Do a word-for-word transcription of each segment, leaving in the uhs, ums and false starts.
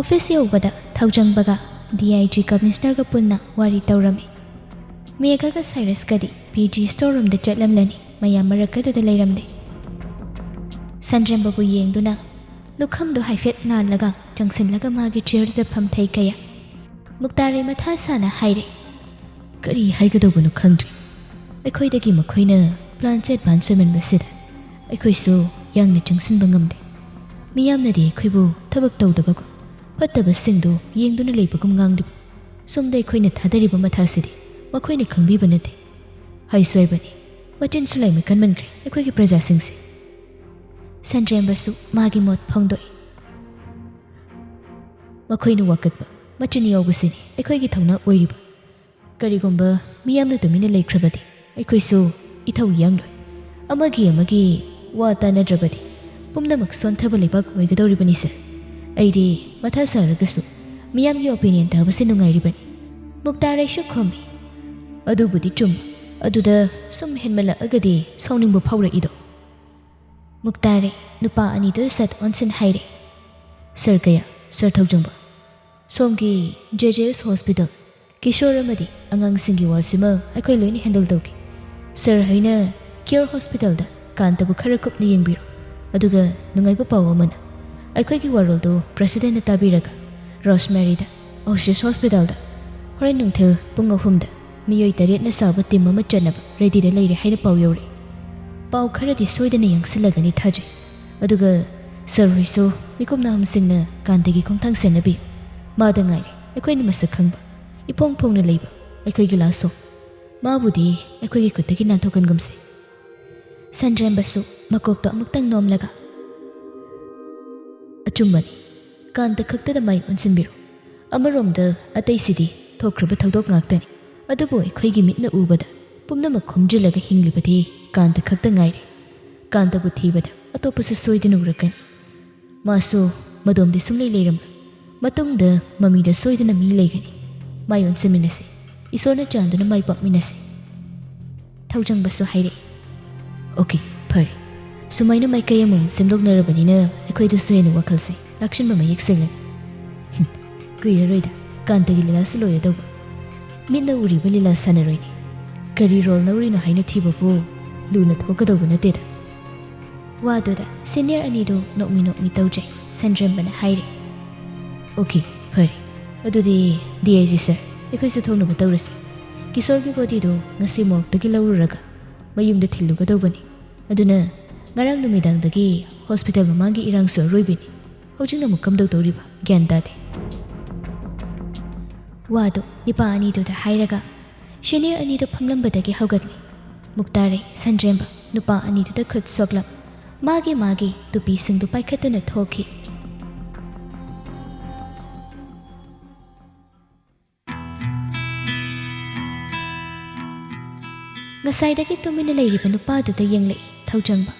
Office ꯌꯧꯕꯗ ꯊꯧꯖꯪꯕꯒ D I G ꯀꯃꯤꯁꯅꯔꯒ ꯄꯨꯟꯅ ꯋꯥꯔꯤ ꯇꯧꯔꯝꯃꯤ꯫ ꯃꯦꯘꯒ ꯁꯥꯏꯔꯁꯀꯗꯤ ꯄꯤ ꯖꯤ ꯁ꯭ꯇꯣꯔ ꯔꯨꯝꯗ ꯆꯠꯂꯝꯂꯅꯤ, ꯃꯌꯥꯝ ꯃꯔꯛ ꯑꯗꯨꯗ ꯂꯩꯔꯝꯂꯦ꯫ ꯁꯟꯗ꯭ꯔꯦꯝꯕꯕꯨ ꯌꯦꯡꯗꯨꯅ ꯂꯨꯈꯝꯗꯨ ꯍꯥꯏꯐꯦꯠ ꯅꯥꯜꯂꯒ ꯆꯪꯁꯤꯜꯂꯒ ꯃꯥꯒꯤ ꯆꯤꯌꯔꯗꯨꯗ ꯐꯝꯊꯩ ꯀꯌꯥ꯫ ꯃꯨꯛꯇꯥꯔꯩ ꯃꯊꯥ ꯁꯥꯅ ꯍꯥꯏꯔꯦ, "ꯀꯔꯤ ꯍꯥꯏꯒꯗꯧꯕꯅꯣ ꯈꯪꯗ꯭ꯔꯦ꯫ ꯑꯩꯈꯣꯏꯗꯒꯤ ꯃꯈꯣꯏꯅ ꯄ꯭ꯂꯥꯟꯁꯦ ꯑꯦꯗꯚꯥꯟꯁ ꯑꯣꯏꯃꯟꯕꯁꯤꯗ ꯑꯩꯈꯣꯏꯁꯨ ꯌꯥꯡꯅ ꯆꯪꯁꯤꯟꯕ ꯉꯝꯗꯦ꯫ ꯃꯤꯌꯥꯝꯅꯗꯤ ꯑꯩꯈꯣꯏꯕꯨ ꯊꯕꯛ ꯇꯧꯗꯕꯒꯨꯝ, ꯐꯠꯇꯕꯁꯤꯡꯗꯨ ꯌꯦꯡꯗꯨꯅ ꯂꯩꯕꯒꯨꯝ ꯉꯥꯡꯂꯤꯕ꯫ ꯁꯣꯝꯗ ꯑꯩꯈꯣꯏꯅ ꯊꯥꯗꯔꯤꯕ ꯃꯊꯥꯁꯤꯗꯤ ꯃꯈꯣꯏꯅ ꯈꯪꯕꯤꯕ ꯅꯠꯇꯦ꯫ ꯍꯥꯏꯁꯨ ꯍꯥꯏꯕꯅꯤ, ꯃꯆꯤꯟꯁꯨ ꯂꯥꯏꯃꯩ ꯀꯟꯃꯟꯈ꯭ꯔꯦ ꯑꯩꯈꯣꯏꯒꯤ ꯄ꯭ꯔꯖꯥꯁꯤꯡꯁꯦ꯫" ꯁꯟꯗ꯭ꯔꯦꯝꯕꯁꯨ ꯃꯥꯒꯤ ꯃꯣꯠ ꯐꯣꯡꯗꯣꯛꯏ꯫ ꯃꯈꯣꯏꯅ ꯋꯥꯀꯠꯄ ꯃꯆꯤꯟ ꯌꯥꯎꯕꯁꯤꯅꯤ ꯑꯩꯈꯣꯏꯒꯤ ꯊꯧꯅꯥ ꯑꯣꯏꯔꯤꯕ꯫ ꯀꯔꯤꯒꯨꯝꯕ ꯃꯤꯌꯥꯝꯅ ꯇꯨꯃꯤꯟꯅ ꯂꯩꯈ꯭ꯔꯕꯗꯤ ꯑꯩꯈꯣꯏꯁꯨ ꯏꯊꯧ ꯌꯥꯡꯂꯣꯏ꯫ ꯑꯃꯒꯤ ꯑꯃꯒꯤ ꯋꯥ ꯇꯥꯅꯗ꯭ꯔꯕꯗꯤ ꯄꯨꯝꯅꯃꯛ ꯁꯣꯟꯊꯕ ꯂꯩꯕꯥꯛ ꯑꯣꯏꯒꯗꯧꯔꯤꯕꯅꯤ ꯁꯔ꯫ ꯑꯩꯗꯤ ꯃꯊꯥ ꯁꯥꯔꯒꯁꯨ ꯃꯤꯌꯥꯝꯒꯤ ꯑꯣꯄꯤꯅꯤꯌꯟ ꯇꯥꯕꯁꯤ ꯅꯨꯡꯉꯥꯏꯔꯤꯕꯅꯤ꯫ ꯃꯨꯛꯇꯥꯔꯩꯁꯨ ꯈꯨꯝꯃꯤ, "ꯑꯗꯨꯕꯨꯗꯤ ꯆꯨꯝ꯫ ꯑꯗꯨꯗ ꯁꯨꯝ ꯍꯦꯟꯃꯜꯂꯛꯑꯒꯗꯤ ꯁꯥꯎꯅꯤꯡꯕ ꯐꯥꯎꯔꯛꯏꯗꯣ꯫" ꯃꯨꯛꯇꯥꯔꯩ ꯅꯨꯄꯥ ꯑꯅꯤꯗꯨꯗ ꯁꯠ ꯑꯣꯟꯁꯤꯟ ꯍꯥꯏꯔꯦ, "ꯁꯔ ꯀꯌꯥ, ꯁꯔ ꯊꯧꯖꯪꯕ, ꯁꯣꯝꯒꯤ ꯖꯦ ꯖꯦ ꯑꯦꯁ ꯍꯣꯁꯄꯤꯇꯥꯜ, ꯀꯤꯁꯣꯔ ꯑꯃꯗꯤ ꯑꯉꯥꯡꯁꯤꯡꯒꯤ ꯋꯥꯁꯤꯃ ꯑꯩꯈꯣꯏ ꯂꯣꯏꯅ ꯍꯦꯟꯗꯜ ꯇꯧꯒꯦ꯫ ꯁꯔ ꯍꯣꯏꯅ ꯀꯤꯌꯣꯔ ꯍꯣꯁꯄꯤꯇꯥꯜꯗ ꯀꯥꯟꯇꯕꯨ ꯈꯔ ꯀꯨꯞꯅ ꯌꯦꯡꯕꯤꯔꯣ꯫ ꯑꯗꯨꯒ ꯅꯨꯡꯉꯥꯏꯕ ꯄꯥꯎ ꯑꯃꯅ, ꯑꯩꯈꯣꯏꯒꯤ ꯋꯥꯔꯣꯜꯗꯨ ꯄ꯭ꯔꯦꯁꯤꯗꯦꯟꯠꯅ ꯇꯥꯕꯤꯔꯒ ꯔꯣꯁꯃꯦꯔꯤꯗ ꯑꯣꯁꯤꯁ ꯍꯣꯁꯄꯤꯇꯥꯜꯗ ꯍꯣꯔꯦꯟ ꯅꯨꯡꯊꯤꯜ ꯄꯨꯡ ꯑꯍꯨꯝꯗ ꯃꯤꯑꯣꯏ ꯇꯔꯦꯠꯅ ꯁꯥꯕ ꯇꯤꯝ ꯑꯃ ꯆꯠꯅꯕ ꯔꯦꯗꯤꯗ ꯂꯩꯔꯦ ꯍꯥꯏꯅ ꯄꯥꯎ ꯌꯧꯔꯛꯏ꯫ ꯄꯥꯎ ꯈꯔꯗꯤ ꯁꯣꯏꯗꯅ ꯌꯥꯡꯁꯤꯜꯂꯒꯅꯤ ꯊꯥꯖꯩ꯫ ꯑꯗꯨꯒ ꯁꯔ ꯍꯣꯏꯁꯨ ꯃꯤꯀꯨꯞ ꯅꯥꯍꯨꯝꯁꯤꯡꯅ ꯀꯥꯟꯇꯒꯤ ꯈꯣꯡꯊꯥꯡ ꯁꯦꯟꯅꯕꯤꯌꯨ꯫ ꯃꯥꯗ ꯉꯥꯏꯔꯦ ꯑꯩꯈꯣꯏꯅ ꯃꯁꯛ ꯈꯪꯕ, ꯏꯐꯣꯡ ꯐꯣꯡꯅ ꯂꯩꯕ ꯑꯩꯈꯣꯏꯒꯤ ꯂꯥꯁꯣ꯫ ꯃꯥꯕꯨꯗꯤ ꯑꯩꯈꯣꯏꯒꯤ ꯈꯨꯠꯇꯒꯤ ꯅꯥꯟꯊꯣꯛꯍꯟꯒꯨꯝꯁꯤ꯫" ꯁꯟꯗ꯭ꯔꯦꯝꯕꯁꯨ ꯃꯀꯣꯛꯇꯣ ꯑꯃꯨꯛꯇꯪ ꯅꯣꯝꯂꯒ, "ꯑꯆꯨꯝꯕꯅꯤ, ꯀꯥꯟꯇ ꯈꯛꯇꯗ ꯃꯥꯏ ꯑꯣꯟꯁꯤꯟꯕꯤꯔꯣ꯫ ꯑꯃꯔꯣꯝꯗ ꯑꯇꯩꯁꯤꯗꯤ ꯊꯣꯛꯈ꯭ꯔꯕ ꯊꯧꯗꯣꯛ ꯉꯥꯛꯇꯅꯤ꯫ ꯑꯗꯨꯕꯨ ꯑꯩꯈꯣꯏꯒꯤ ꯃꯤꯠꯅ ꯎꯕꯗ ꯄꯨꯝꯅꯃꯛ ꯈꯣꯝꯖꯤꯜꯂꯒ ꯍꯤꯡꯂꯤꯕꯗꯤ ꯀꯥꯟꯇ ꯈꯛꯇ ꯉꯥꯏꯔꯦ꯫ ꯀꯥꯟꯇꯕꯨ ꯊꯤꯕꯗ ꯑꯇꯣꯞꯄꯁꯨ ꯁꯣꯏꯗꯅ ꯎꯔꯛꯀꯅꯤ꯫ ꯃꯥꯁꯨ ꯃꯗꯣꯝꯗꯤ ꯁꯨꯡꯂꯩ ꯂꯩꯔꯝꯂꯣꯏ꯫ ꯃꯇꯨꯡꯗ ꯃꯃꯤꯗ ꯁꯣꯏꯗꯅ ꯃꯤ ꯂꯩꯒꯅꯤ꯫ ꯃꯥꯏ ꯑꯣꯟꯁꯤꯟꯃꯤꯟꯅꯁꯤ꯫ ꯏꯁꯣꯔꯅ ꯆꯥꯟꯗꯨꯅ ꯃꯥꯏ ꯄꯥꯛꯃꯤꯟꯅꯁꯤ꯫" ꯊꯧꯖꯪꯕꯁꯨ ꯍꯥꯏꯔꯛꯏ, "ꯑꯣꯀꯦ, ꯐꯔꯦ꯫ ꯁꯨꯃꯥꯏꯅ ꯃꯥꯏꯀꯩ ꯑꯃꯃꯝ ꯁꯦꯝꯗꯣꯛꯅꯔꯕꯅꯤꯅ ꯑꯩꯈꯣꯏꯗꯁꯨ ꯍꯦꯟꯅ ꯋꯥꯈꯜꯁꯦ ꯂꯥꯛꯁꯤꯟꯕ ꯃꯌꯦꯛ ꯁꯦꯡꯂꯅꯤ꯫" "ꯀꯨꯏꯔꯔꯣꯏꯗ, ꯀꯥꯟꯇꯒꯤ ꯂꯤꯂꯥꯁꯨ ꯂꯣꯏꯔꯗꯧꯕ꯫ ꯃꯤꯠꯅ ꯎꯔꯤꯕ ꯂꯤꯂꯥ ꯁꯥꯟꯅꯔꯣꯏꯅꯦ꯫ ꯀꯔꯤ ꯔꯣꯜ ꯂꯧꯔꯤꯅꯣ ꯍꯥꯏꯅ ꯊꯤꯕꯕꯨ ꯂꯨꯅ ꯊꯣꯛꯀꯗꯧꯕ ꯅꯠꯇꯦꯗ"꯫ ꯋꯥꯗꯨꯗ ꯁꯤꯅꯤꯌꯔ ꯑꯅꯤꯗꯨ ꯅꯣꯛꯃꯤ ꯅꯣꯛꯃꯤ ꯇꯧꯖꯩ꯫ ꯁꯟꯗ꯭ꯔꯦꯝꯕꯅ ꯍꯥꯏꯔꯦ, "ꯑꯣꯀꯦ, ꯐꯔꯦ꯫ ꯑꯗꯨꯗꯤ ꯗꯤ ꯑꯥꯏ ꯖꯤ ꯁꯥꯔ, ꯑꯩꯈꯣꯏꯁꯨ ꯊꯣꯛꯅꯕ ꯇꯧꯔꯁꯤ꯫ ꯀꯤꯁꯣꯔꯒꯤ ꯕꯣꯗꯤꯗꯨ ꯉꯁꯤ ꯃꯣꯔꯒꯇꯒꯤ ꯂꯧꯔꯨꯔꯒ ꯃꯌꯨꯝꯗ ꯊꯤꯜꯂꯨꯒꯗꯧꯕꯅꯤ꯫ ꯑꯗꯨꯅ ꯉꯔꯥꯡ ꯅꯨꯃꯤꯗꯥꯡꯗꯒꯤ ꯍꯣꯁꯄꯤꯇꯥꯜ ꯃꯃꯥꯡꯒꯤ ꯏꯔꯥꯡꯁꯨ ꯑꯔꯣꯏꯕꯤꯅꯤ꯫ ꯍꯧꯖꯤꯛꯅ ꯑꯃꯨꯛ ꯀꯝꯗꯧ ꯇꯧꯔꯤꯕ? ꯒ꯭ꯌꯥꯟ ꯇꯥꯗꯦ"꯫ ꯋꯥꯗꯨ ꯅꯤꯄꯥ ꯑꯅꯤꯗꯨꯗ ꯍꯥꯏꯔꯒ ꯁꯤꯅꯤꯌꯔ ꯑꯅꯤꯗꯨ ꯐꯝꯂꯝꯕꯗꯒꯤ ꯍꯧꯒꯠꯂꯤ꯫ ꯃꯨꯛꯇꯥꯔꯩ, ꯁꯟꯗ꯭ꯔꯦꯝꯕ ꯅꯨꯄꯥ ꯑꯅꯤꯗꯨꯗ ꯈꯨꯠ ꯁꯣꯛꯂꯝ ꯃꯥꯒꯤ ꯃꯥꯒꯤ ꯇꯨꯄꯤꯁꯤꯡꯗꯨ ꯄꯥꯏꯈꯠꯇꯨꯅ ꯊꯣꯛꯈꯤ꯫ ꯉꯁꯥꯏꯗꯒꯤ ꯇꯨꯃꯤꯟꯅ ꯂꯩꯔꯤꯕ ꯅꯨꯄꯥꯗꯨꯗ ꯌꯦꯡꯂꯛꯏ ꯊꯧꯖꯪꯕ꯫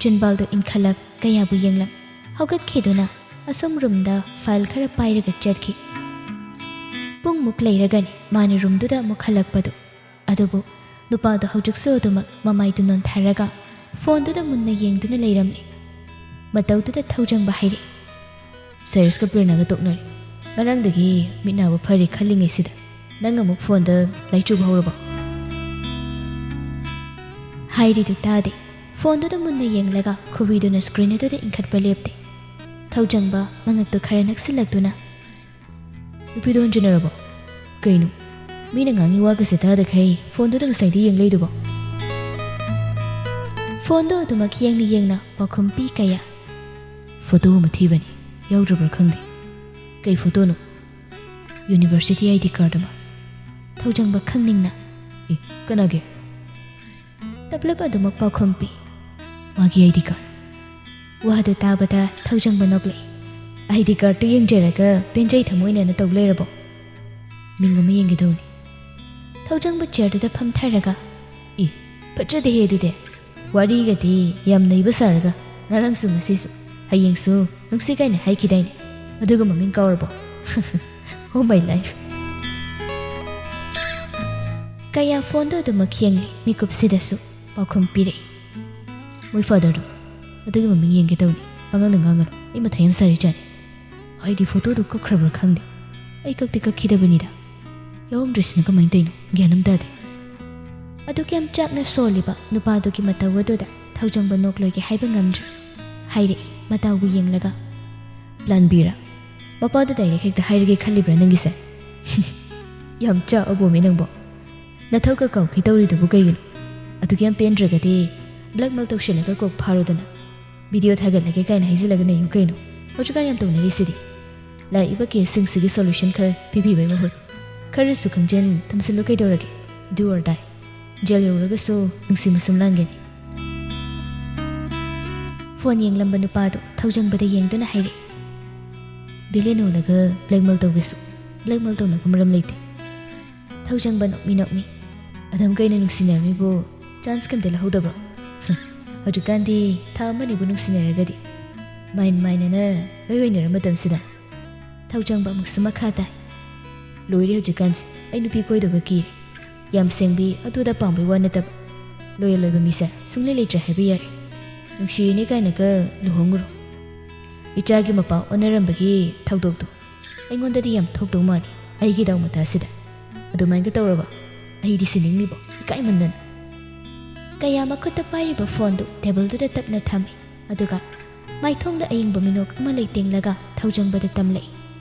ꯆꯤꯟꯕꯥꯜꯗꯨ ꯏꯟꯈꯠꯂꯞ ꯀꯌꯥꯕꯨ ꯌꯦꯡꯂꯝ꯫ ꯍꯧꯒꯠꯈꯤꯗꯨꯅ ꯑꯁꯣꯝ ꯔꯨꯝꯗ ꯐꯥꯏꯜ ꯈꯔ ꯄꯥꯏꯔꯒ ꯆꯠꯈꯤ꯫ ꯄꯨꯡꯃꯨꯛ ꯂꯩꯔꯒꯅꯤ ꯃꯥꯅ ꯔꯨꯝꯗꯨꯗ ꯑꯃꯨꯛ ꯍꯜꯂꯛꯄꯗꯨ꯫ ꯑꯗꯨꯕꯨ ꯅꯨꯄꯥꯗꯨ ꯍꯧꯖꯤꯛꯁꯨ ꯑꯗꯨꯃꯛ ꯃꯃꯥꯏꯗꯨ ꯅꯣꯟꯊꯔꯒ ꯐꯣꯟꯗꯨꯗ ꯃꯨꯟꯅ ꯌꯦꯡꯗꯨꯅ ꯂꯩꯔꯝꯂꯤ꯫ ꯃꯇꯧꯗꯨꯗ ꯊꯧꯖꯪꯕ ꯍꯥꯏꯔꯛꯏ, "ꯁꯥꯏꯔꯁꯀ ꯄ꯭ꯔꯦꯔꯅꯥꯒ ꯇꯣꯛꯅꯔꯦ꯫ ꯉꯔꯥꯡꯗꯒꯤ ꯃꯤꯠ ꯅꯥꯕ ꯐꯔꯦ ꯈꯜꯂꯤꯉꯩꯁꯤꯗ ꯅꯪ ꯑꯃꯨꯛ ꯐꯣꯟꯗ ꯂꯥꯏꯆꯨꯕ ꯍꯧꯔꯕꯣ?" ꯍꯥꯏꯔꯤꯗꯨ ꯇꯥꯗꯦ꯫ ꯐꯣꯟꯗꯨꯗ ꯃꯨꯟꯅ ꯌꯦꯡꯂꯒ ꯈꯨꯕꯤꯗꯨꯅ ꯁ꯭ꯀ꯭ꯔꯤꯟ ꯑꯗꯨꯗ ꯏꯟꯈꯠꯄ ꯂꯦꯞꯇꯦ꯫ ꯊꯧꯖꯪꯕ ꯃꯉꯛꯇꯨ ꯈꯔ ꯅꯛꯁꯤꯜꯂꯛꯇꯨꯅ, "ꯅꯨꯄꯤꯗꯣ ꯍꯟꯖꯤꯟꯅꯔꯕꯣ? ꯀꯩꯅꯣ? ꯃꯤꯅ ꯉꯥꯡꯉꯤ ꯋꯥꯒꯁꯦ ꯇꯥꯗꯈꯩ ꯐꯣꯟꯗꯨꯗ ꯉꯁꯥꯏꯗꯤ ꯌꯦꯡ ꯂꯩꯗꯨꯕꯣ?" ꯐꯣꯟꯗꯣ ꯑꯗꯨꯃꯛ ꯌꯦꯡꯅ ꯌꯦꯡꯅ ꯄꯥꯎꯈꯨꯝ ꯄꯤ ꯀꯌꯥ꯫ "ꯐꯣꯇꯣ ꯑꯃ ꯊꯤꯕꯅꯤ, ꯌꯥꯎꯗ꯭ꯔꯕ꯭ꯔꯥ ꯈꯪꯗꯦ"꯫ "ꯀꯩ ꯐꯣꯇꯣꯅꯣ?" "ꯌꯨꯅꯤꯚꯔꯁꯤꯇꯤ ꯑꯥꯏ ꯗꯤ ꯀꯥꯔꯗ ꯑꯃ"꯫ ꯊꯧꯖꯪꯕ ꯈꯪꯅꯤꯡꯅ, "ꯑꯦ, ꯀꯅꯥꯒꯤ?" ꯇꯞꯂꯞ ꯑꯗꯨꯃꯛ ꯄꯥꯎꯈꯨꯝ ꯄꯤ, "ꯃꯥꯒꯤ ꯑꯥꯏ ꯗꯤ ꯀꯥꯔꯗ"꯫ ꯋꯥꯗꯨ ꯇꯥꯕꯗ ꯊꯧꯖꯪꯕ ꯅꯣꯛꯂꯛꯏ꯫ "ꯑꯥꯏ ꯗꯤ ꯀꯥꯔꯗꯇꯨ ꯌꯦꯡꯖꯔꯒ ꯄꯦꯟꯖꯩ ꯊꯃꯣꯏꯅꯦꯅ ꯇꯧ ꯂꯩꯔꯕꯣ?" "ꯃꯤꯡ ꯑꯃ ꯌꯦꯡꯒꯦ ꯇꯧꯅꯤ"꯫ ꯊꯧꯖꯪꯕ ꯆꯤꯌꯔꯗꯨꯗ ꯐꯝꯊꯔꯒ, "ꯏ, ꯐꯖꯗꯦꯍꯦ ꯑꯗꯨꯗꯤ꯫ ꯋꯥꯔꯤꯒꯗꯤ ꯌꯥꯝ ꯅꯩꯕ ꯁꯥꯔꯒ ꯉꯔꯥꯡꯁꯨ ꯉꯁꯤꯁꯨ ꯍꯌꯦꯡꯁꯨ ꯅꯨꯡꯁꯤ ꯀꯥꯏꯅ ꯍꯥꯏꯈꯤꯗꯥꯏꯅꯦ? ꯑꯗꯨꯒ ꯃꯃꯤꯡ ꯀꯥꯎꯔꯕꯣ?" "Oh my life!" ꯀꯌꯥ ꯐꯣꯟꯗꯣ ꯑꯗꯨꯃꯛ ꯌꯦꯡꯂꯤ꯫ ꯃꯤꯀꯨꯞꯁꯤꯗꯁꯨ ꯄꯥꯎꯈꯨꯝ ꯄꯤꯔꯛꯏ, "ꯃꯣꯏ ꯐꯥꯗꯔꯗꯣ, ꯑꯗꯨꯒꯤ ꯃꯃꯤꯡ ꯌꯦꯡꯒꯦ ꯇꯧꯅꯤ꯫ ꯄꯉꯥꯡꯗ ꯉꯥꯡꯒꯅꯨ, ꯑꯩ ꯃꯊꯥ ꯌꯥꯝ ꯁꯥꯔꯤꯖꯥꯠꯅꯤ꯫ ꯑꯩꯗꯤ ꯐꯣꯇꯣꯗꯨ ꯀꯛꯈ꯭ꯔꯕ꯭ꯔꯥ ꯈꯪꯗꯦ"꯫ ꯑꯩ ꯀꯛꯇꯤ ꯀꯛꯈꯤꯗꯕꯅꯤꯗ꯫ ꯌꯥꯎꯔꯝꯗ꯭ꯔꯤꯁꯤꯅ ꯀꯃꯥꯏꯅ ꯇꯧꯔꯤꯅꯣ? ꯒ꯭ꯌꯥꯟ ꯑꯃ ꯇꯥꯗꯦ꯫ ꯑꯗꯨꯛ ꯌꯥꯝ ꯆꯥꯛꯅ ꯁꯣꯜꯂꯤꯕ ꯅꯨꯄꯥꯗꯨꯒꯤ ꯃꯇꯧ ꯑꯗꯨꯗ ꯊꯧꯖꯪꯕ ꯅꯣꯛꯂꯣꯏꯒꯦ ꯍꯥꯏꯕ ꯉꯝꯗ꯭ꯔꯦ꯫ ꯍꯥꯏꯔꯛꯏ ꯃꯇꯥꯎꯕꯨ ꯌꯦꯡꯂꯒ꯫ "ꯄ꯭ꯂꯥꯟ ꯕꯤꯔꯥ? ꯃꯄꯥꯗ ꯗꯥꯏꯔꯦꯛ ꯍꯦꯛꯇ ꯍꯥꯏꯔꯒꯦ ꯈꯜꯂꯤꯕ꯭ꯔꯥ ꯅꯪꯒꯤꯁꯦ?" "ꯌꯥꯝ ꯆꯥꯛꯑꯕꯣꯃꯤ ꯅꯪꯕꯣ꯫ ꯅꯊꯧꯒ ꯀꯥꯎꯈꯤ ꯇꯧꯔꯤꯗꯨꯕꯨ ꯀꯩꯒꯤꯅꯣ? ꯑꯗꯨꯛ ꯌꯥꯝ ꯄꯦꯟꯗ꯭ꯔꯒꯗꯤ ꯕ꯭ꯂꯦꯛꯃꯦꯜ ꯇꯧꯁꯤꯜꯂꯒ ꯀꯣꯛ ꯐꯥꯔꯣꯗꯅ꯫ ꯚꯤꯗꯤꯑꯣ ꯊꯥꯒꯠꯂꯒꯦ ꯀꯥꯏꯅ ꯍꯥꯏꯖꯤꯜꯂꯒ ꯅꯩꯌꯨ ꯀꯩꯅꯣ꯫ ꯍꯧꯖꯤꯛꯀꯥꯟ ꯌꯥꯝ ꯇꯧꯅꯔꯤꯁꯤꯗꯤ꯫ ꯂꯥꯛꯏꯕ ꯀꯦꯁꯁꯤꯡꯁꯤꯒꯤ ꯁꯣꯂꯨꯁꯟ ꯈꯔ ꯄꯤꯕꯤꯕꯩ ꯃꯍꯨꯠ ꯈꯔꯁꯨ ꯈꯪꯖꯟ ꯊꯝꯖꯤꯜꯂꯨ ꯀꯩꯗꯧꯔꯒꯦ? Do or die꯫ ꯖꯦꯜ ꯌꯧꯔꯒꯁꯨ ꯅꯨꯡꯁꯤ ꯃꯁꯨꯝ ꯂꯥꯡꯒꯅꯤ꯫" ꯐꯣꯟ ꯌꯦꯡꯂꯝꯕ ꯅꯨꯄꯥꯗꯨ ꯊꯧꯖꯪꯕꯗ ꯌꯦꯡꯗꯨꯅ ꯍꯥꯏꯔꯛꯏ꯫ "ꯚꯤꯂꯦꯟ ꯑꯣꯜꯂꯒ ꯕ꯭ꯂꯦꯛꯃꯦꯜ ꯇꯧꯒꯦꯁꯨ ꯕ꯭ꯂꯦꯛꯃꯦꯜ ꯇꯧꯅꯕ ꯃꯔꯝ ꯂꯩꯇꯦ꯫" ꯊꯧꯖꯪꯕ ꯅꯣꯛꯃꯤ ꯅꯣꯛꯃꯤ꯫ "ꯑꯗꯨꯝ ꯀꯩꯅ ꯅꯨꯡꯁꯤꯅꯔꯝꯃꯤꯕꯨ ꯆꯥꯟꯁ ꯀꯩꯝꯇ ꯂꯧꯍꯧꯗꯕ꯭ꯔꯣ? ꯍꯨꯝ, ꯍꯧꯖꯤꯛꯀꯥꯟꯗꯤ ꯊꯥ ꯑꯃꯅꯤꯕꯨ ꯅꯨꯡꯁꯤꯅꯔꯒꯗꯤ ꯃꯥꯏꯟ ꯃꯥꯏꯅꯅ ꯂꯣꯏ ꯑꯣꯏꯅꯔ ꯃꯇꯝꯁꯤꯗ꯫" ꯊꯧꯖꯪꯕ ꯑꯃꯨꯛꯁꯨ ꯃꯈꯥ ꯇꯥꯏ꯫ "ꯂꯣꯏꯔꯦ ꯍꯧꯖꯤꯛꯀꯥꯟꯁꯦ, ꯑꯩ ꯅꯨꯄꯤ ꯀꯣꯏꯗꯧꯕ ꯀꯤꯔꯦ꯫ ꯌꯥꯝ ꯁꯦꯡꯕꯤ ꯑꯗꯨꯗ ꯄꯥꯝꯕꯩ ꯋꯥ ꯅꯠꯇꯕ, ꯂꯣꯌꯦꯜ ꯑꯣꯏꯕ ꯃꯤꯁꯦ ꯁꯨꯡꯂꯩ ꯂꯩꯇ꯭ꯔꯦ ꯍꯥꯏꯕ ꯌꯥꯔꯦ꯫ ꯅꯨꯡꯁꯤꯔꯤꯅꯦ ꯀꯥꯏꯅꯒ ꯂꯨꯍꯣꯡꯉꯨꯔꯣ꯫ ꯏꯆꯥꯒꯤ ꯃꯄꯥ ꯑꯣꯟꯅꯔꯝꯕꯒꯤ ꯊꯧꯗꯣꯛꯇꯣ ꯑꯩꯉꯣꯟꯗꯗꯤ ꯌꯥꯝ ꯊꯣꯛꯇꯧ ꯃꯥꯜꯂꯤ, ꯑꯩꯒꯤ ꯗꯥꯎ ꯃꯇꯥꯁꯤꯗ꯫ ꯑꯗꯨꯃꯥꯏꯅꯒ ꯇꯧꯔꯕ ꯑꯩꯗꯤ ꯁꯤꯅꯤꯡꯂꯤꯕꯣ ꯏꯀꯥꯏꯃꯟꯗꯅ꯫" ꯀꯌꯥ ꯃꯈꯨꯠꯇ ꯄꯥꯏꯔꯤꯕ ꯐꯣꯟꯗꯨ ꯇꯦꯕꯜꯗꯨꯗ ꯇꯞꯅ ꯊꯝꯃꯤ꯫ ꯑꯗꯨꯒ ꯃꯥꯏꯊꯣꯡꯗ ꯑꯌꯤꯡꯕ ꯃꯤꯅꯣꯛ ꯑꯃ ꯂꯩꯇꯦꯡꯂꯒ ꯊꯧꯖꯪꯕꯗ ꯇꯝꯂꯛꯏ꯫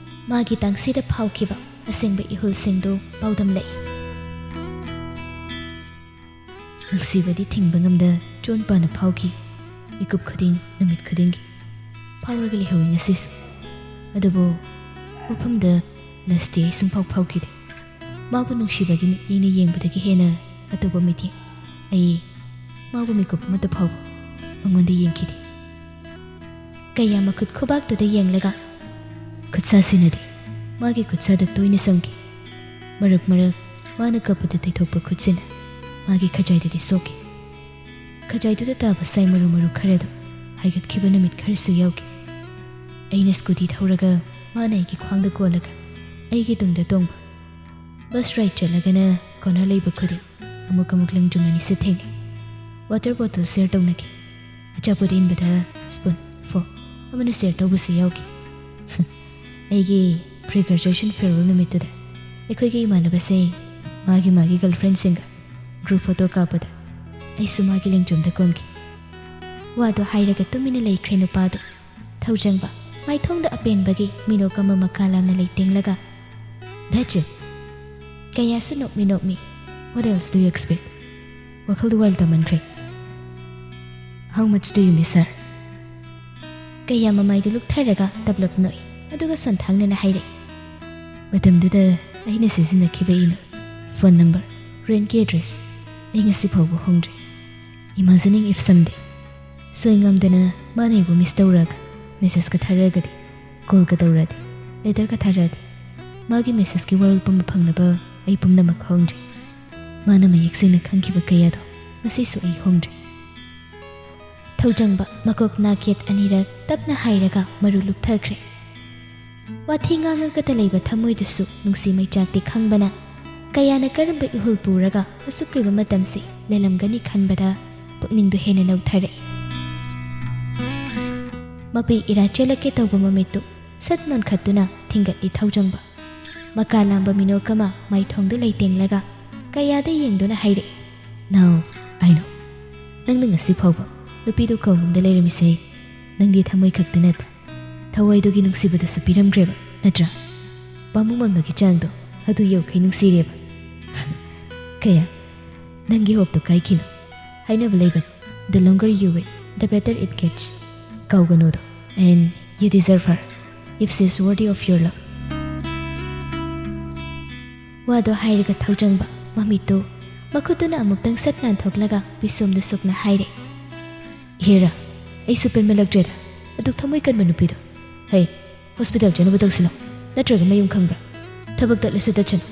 ꯃꯥꯒꯤ ꯇꯥꯡꯁꯤꯗ ꯐꯥꯎꯈꯤꯕ ꯑꯁꯦꯡꯕ ꯏꯍꯨꯜꯁꯤꯡꯗꯨ ꯄꯥꯎꯗꯝꯂꯛꯏ꯫ ꯅꯨꯡꯁꯤꯕꯗꯤ ꯊꯤꯡꯕ ꯉꯝꯗ ꯆꯣꯟ ꯄꯥꯅ ꯐꯥꯎꯈꯤ꯫ ꯃꯤꯀꯨꯞ ꯈꯨꯗꯤꯡ, ꯅꯨꯃꯤꯠ ꯈꯨꯗꯤꯡꯒꯤ ꯐꯥꯎꯔꯒ ꯂꯩꯍꯧꯏ ꯉꯁꯤꯁꯨ꯫ ꯑꯗꯨꯕꯨ ꯃꯐꯝꯗ ꯂꯁꯇꯤ ꯑꯩ ꯁꯨꯡꯐꯥꯎ ꯐꯥꯎꯈꯤꯗꯦ꯫ ꯃꯥꯕꯨ ꯅꯨꯡꯁꯤꯕꯒꯤ ꯃꯤꯠꯌꯦꯡꯅ ꯌꯦꯡꯕꯗꯒꯤ ꯍꯦꯟꯅ ꯑꯇꯣꯞꯄ ꯃꯤꯠꯌꯦꯡ ꯑꯩ ꯃꯥꯕꯨ ꯃꯤꯀꯨꯞ ꯑꯃꯠꯇ ꯐꯥꯎꯕ ꯃꯉꯣꯟꯗ ꯌꯦꯡꯈꯤꯗꯦ꯫ ꯀꯌꯥ ꯃꯈꯨꯠ ꯈꯨꯕꯥꯛꯇꯨꯗ ꯌꯦꯡꯂꯒ ꯈꯨꯠꯁꯥꯁꯤꯅꯗꯤ ꯃꯥꯒꯤ ꯈꯨꯠꯁꯥꯗ ꯇꯣꯏꯅ ꯆꯪꯈꯤ꯫ ꯃꯔꯛ ꯃꯔꯛ ꯃꯥꯅ ꯀꯞꯄꯗ ꯇꯩꯊꯣꯛꯄ ꯈꯨꯠꯁꯤꯅ ꯃꯥꯒꯤ ꯈꯖꯥꯏꯗꯗꯤ ꯁꯣꯛꯈꯤ꯫ ꯈꯖꯥꯏꯗꯨꯗ ꯇꯥꯕ ꯁꯥꯏ ꯃꯔꯨ ꯃꯔꯨ ꯈꯔꯗꯨ ꯍꯥꯏꯒꯠꯈꯤꯕ ꯅꯨꯃꯤꯠ ꯈꯔꯁꯨ ꯌꯥꯎꯈꯤ꯫ ꯑꯩꯅ ꯁ꯭ꯀꯨꯇꯤ ꯊꯧꯔꯒ ꯃꯥꯅ ꯑꯩꯒꯤ ꯈ꯭ꯋꯥꯡꯗ ꯀꯣꯜꯂꯒ ꯑꯩꯒꯤ ꯇꯨꯡꯗ ꯇꯣꯡꯕ꯫ ꯕꯁ ꯔꯥꯏꯗ ꯆꯠꯂꯒꯅ ꯀꯣꯅꯔ ꯂꯩꯕ ꯈꯨꯗꯤꯡ ꯑꯃꯨꯛ ꯑꯃꯨꯛ ꯂꯪꯖꯨꯝ ꯑꯅꯤꯁꯦ ꯊꯦꯡꯅꯩ꯫ ꯋꯥꯇꯔ ꯕꯣꯇꯜ ꯁꯦꯌꯔ ꯇꯧꯅꯈꯤ꯫ ꯑꯆꯥꯄꯣꯠ ꯏꯟꯕꯗ ꯁ꯭ꯄꯨꯟ, ꯐꯣꯔꯛ ꯑꯃꯅ ꯁꯦꯌꯔ ꯇꯧꯕꯁꯨ ꯌꯥꯎꯈꯤ꯫ ꯑꯩꯒꯤ Pre-graduation farewell ꯅꯨꯃꯤꯠꯇꯨꯗ ꯑꯩꯈꯣꯏꯒꯤ ꯏꯃꯥꯟꯅꯕꯁꯤꯡ ꯃꯥꯒꯤ ꯃꯥꯒꯤ ꯒꯔꯜꯐ꯭ꯔꯦꯟꯁꯤꯡꯒ ꯒ꯭ꯔꯨꯞ ꯐꯣꯇꯣ ꯀꯥꯞꯄꯗ ꯑꯩꯁꯨ ꯃꯥꯒꯤ ꯂꯦꯡꯖꯨꯝꯗ ꯀꯣꯟꯈꯤ꯫ ꯋꯥꯗꯣ ꯍꯥꯏꯔꯒ ꯇꯨꯃꯤꯟꯅ ꯂꯩꯈ꯭ꯔꯦ ꯅꯨꯄꯥꯗꯣ꯫ ꯊꯧꯖꯪꯕ ꯃꯥꯏꯊꯣꯡꯗ ꯑꯄꯦꯟꯕꯒꯤ ꯃꯤꯅꯣꯛ ꯑꯃ ꯃꯀꯥ ꯂꯥꯝꯅ ꯂꯩꯇꯦꯡꯂꯒ, "That's it!" ꯀꯌꯥꯁꯨ ꯅꯣꯛꯃꯤ ꯅꯣꯛꯃꯤ, "What else do you expect?" ꯋꯥꯈꯜꯗꯨ wild ꯇꯝꯃꯟꯈ꯭ꯔꯦ꯫ "How much do you miss her?" ꯀꯌꯥ ꯃꯃꯥꯏꯗꯨ ꯂꯨꯛꯊꯔꯒ ꯇꯞꯂꯞ ꯅꯣꯛꯏ, ꯑꯗꯨꯒ ꯁꯣꯟꯊꯥꯡꯅꯅ ꯍꯥꯏꯔꯛꯏ, "ꯃꯇꯝꯗꯨꯗ ꯑꯩꯅ ꯁꯤꯖꯤꯟꯅꯈꯤꯕ email, phone number, rent ꯀꯤ address ꯑꯩ ꯉꯁꯤ ꯐꯥꯎꯕ ꯍꯣꯡꯗ꯭ꯔꯤ꯫ Imagining if someday ꯁꯣꯏ ꯉꯝꯗꯅ ꯃꯥꯅ ꯑꯩꯕꯨ miss ꯇꯧꯔꯛꯑꯒ message ꯀ ꯊꯥꯔꯛꯑꯒꯗꯤ, call ꯀ ꯇꯧꯔꯛꯑꯗꯤ, letter ꯀ ꯊꯥꯔꯛꯑꯗꯤ, ꯃꯥꯒꯤ message ꯀꯤ ꯋꯥꯔꯣꯜ ꯄꯨꯝꯕ ꯐꯪꯅꯕ ꯑꯩ ꯄꯨꯝꯅꯃꯛ ꯍꯣꯡꯗ꯭ꯔꯤ꯫ ꯃꯥꯅ ꯃꯌꯦꯛ ꯁꯦꯡꯅ ꯈꯪꯈꯤꯕ ꯀꯌꯥꯗꯣ ꯉꯁꯤꯁꯨ ꯑꯩ ꯍꯣꯡꯗ꯭ꯔꯤ꯫" ꯊꯧꯖꯪꯕ ꯃꯀꯣꯛ ꯅꯥꯈꯦꯠ ꯑꯅꯤꯔꯛ ꯇꯞꯅ ꯍꯥꯏꯔꯒ ꯃꯔꯨ ꯂꯨꯞꯊꯈ꯭ꯔꯦ꯫ ꯋꯥꯊꯤ ꯉꯥꯡꯉꯒꯇ ꯂꯩꯕ ꯊꯃꯣꯏꯗꯨꯁꯨ ꯅꯨꯡꯁꯤ ꯃꯩꯆꯥꯛꯇꯤ ꯈꯪꯕꯅ, ꯀꯌꯥꯅ ꯀꯔꯝꯕ ꯏꯍꯨꯜ ꯄꯨꯔꯒ ꯑꯁꯨꯛ ꯀꯨꯏꯕ ꯃꯇꯝꯁꯤ ꯂꯦꯜꯂꯝꯒꯅꯤ ꯈꯟꯕꯗ ꯄꯨꯛꯅꯤꯡꯗꯨ ꯍꯦꯟꯅ ꯅꯧꯊꯔꯛꯏ꯫ ꯃꯄꯤ ꯏꯔꯥ ꯆꯦꯜꯂꯛꯀꯦ ꯇꯧꯕ ꯃꯃꯤꯠꯇꯨ ꯁꯠ ꯅꯣꯟꯈꯠꯇꯨꯅ ꯊꯤꯡꯒꯠꯂꯤ ꯊꯧꯖꯪꯕ꯫ ꯃꯀꯥ ꯂꯥꯝꯕ ꯃꯤꯅꯣꯛ ꯑꯃ ꯃꯥꯏꯊꯣꯡꯗ ꯂꯩꯇꯦꯡꯂꯒ ꯀꯌꯥꯗ ꯌꯦꯡꯗꯨꯅ ꯍꯥꯏꯔꯛꯏ, "Now I know꯫ ꯅꯪꯅ ꯉꯁꯤ ꯐꯥꯎꯕ ꯅꯨꯄꯤꯗꯨ ꯀꯧꯕꯨꯝꯗ ꯂꯩꯔꯝꯃꯤꯁꯦ ꯅꯪꯒꯤ ꯊꯃꯣꯏ ꯈꯛꯇ ꯅꯠꯇꯦ, ꯊꯋꯥꯏꯗꯨꯒꯤ ꯅꯨꯡꯁꯤꯕꯗꯨꯁꯨ ꯄꯤꯔꯝꯈ꯭ꯔꯦꯕ, ꯅꯠꯇ꯭ꯔꯥ? ꯄꯥꯝꯃꯨꯃꯟꯕꯒꯤ ꯆꯥꯡꯗꯣ ꯑꯗꯨ ꯌꯧꯈꯩ ꯅꯨꯡꯁꯤꯔꯦꯕ꯫" "ꯀꯌꯥ, ꯅꯪꯒꯤ hope ꯇꯣ ꯀꯥꯏꯈꯤꯅꯨ꯫ ꯍꯥꯏꯅꯕ ꯂꯩꯕꯅꯤ, the longer you wait, the better it gets꯫ ꯀꯥꯎꯒꯅꯨꯗꯣ, and you deserve her if she is worthy of your love꯫" ꯋꯥꯗꯣ ꯍꯥꯏꯔꯒ ꯊꯧꯖꯪꯕ ꯃꯃꯤꯠꯇꯨ ꯃꯈꯨꯠꯇꯨꯅ ꯑꯃꯨꯛꯇꯪ ꯁꯠ ꯅꯥꯟꯊꯣꯛꯂꯒ ꯄꯤꯁꯣꯝꯗꯨ ꯁꯨꯛꯅ ꯍꯥꯏꯔꯦ, "ꯍꯦꯔꯥ, ꯑꯩꯁꯨ ꯄꯦꯟꯃꯜꯂꯛꯇ꯭ꯔꯦꯗ, ꯑꯗꯨꯛ ꯊꯃꯣꯏ ꯀꯟꯕ ꯅꯨꯄꯤꯗꯣ꯫ ꯍꯩ, hospital ꯆꯠꯅꯕ ꯇꯧꯁꯤꯜꯂꯣ, ꯅꯠꯇ꯭ꯔꯒ ꯃꯌꯨꯝ ꯈꯪꯕ꯭ꯔꯥ? ꯊꯕꯛ ꯇꯠꯂꯁꯨ ꯇꯠꯁꯅꯨ꯫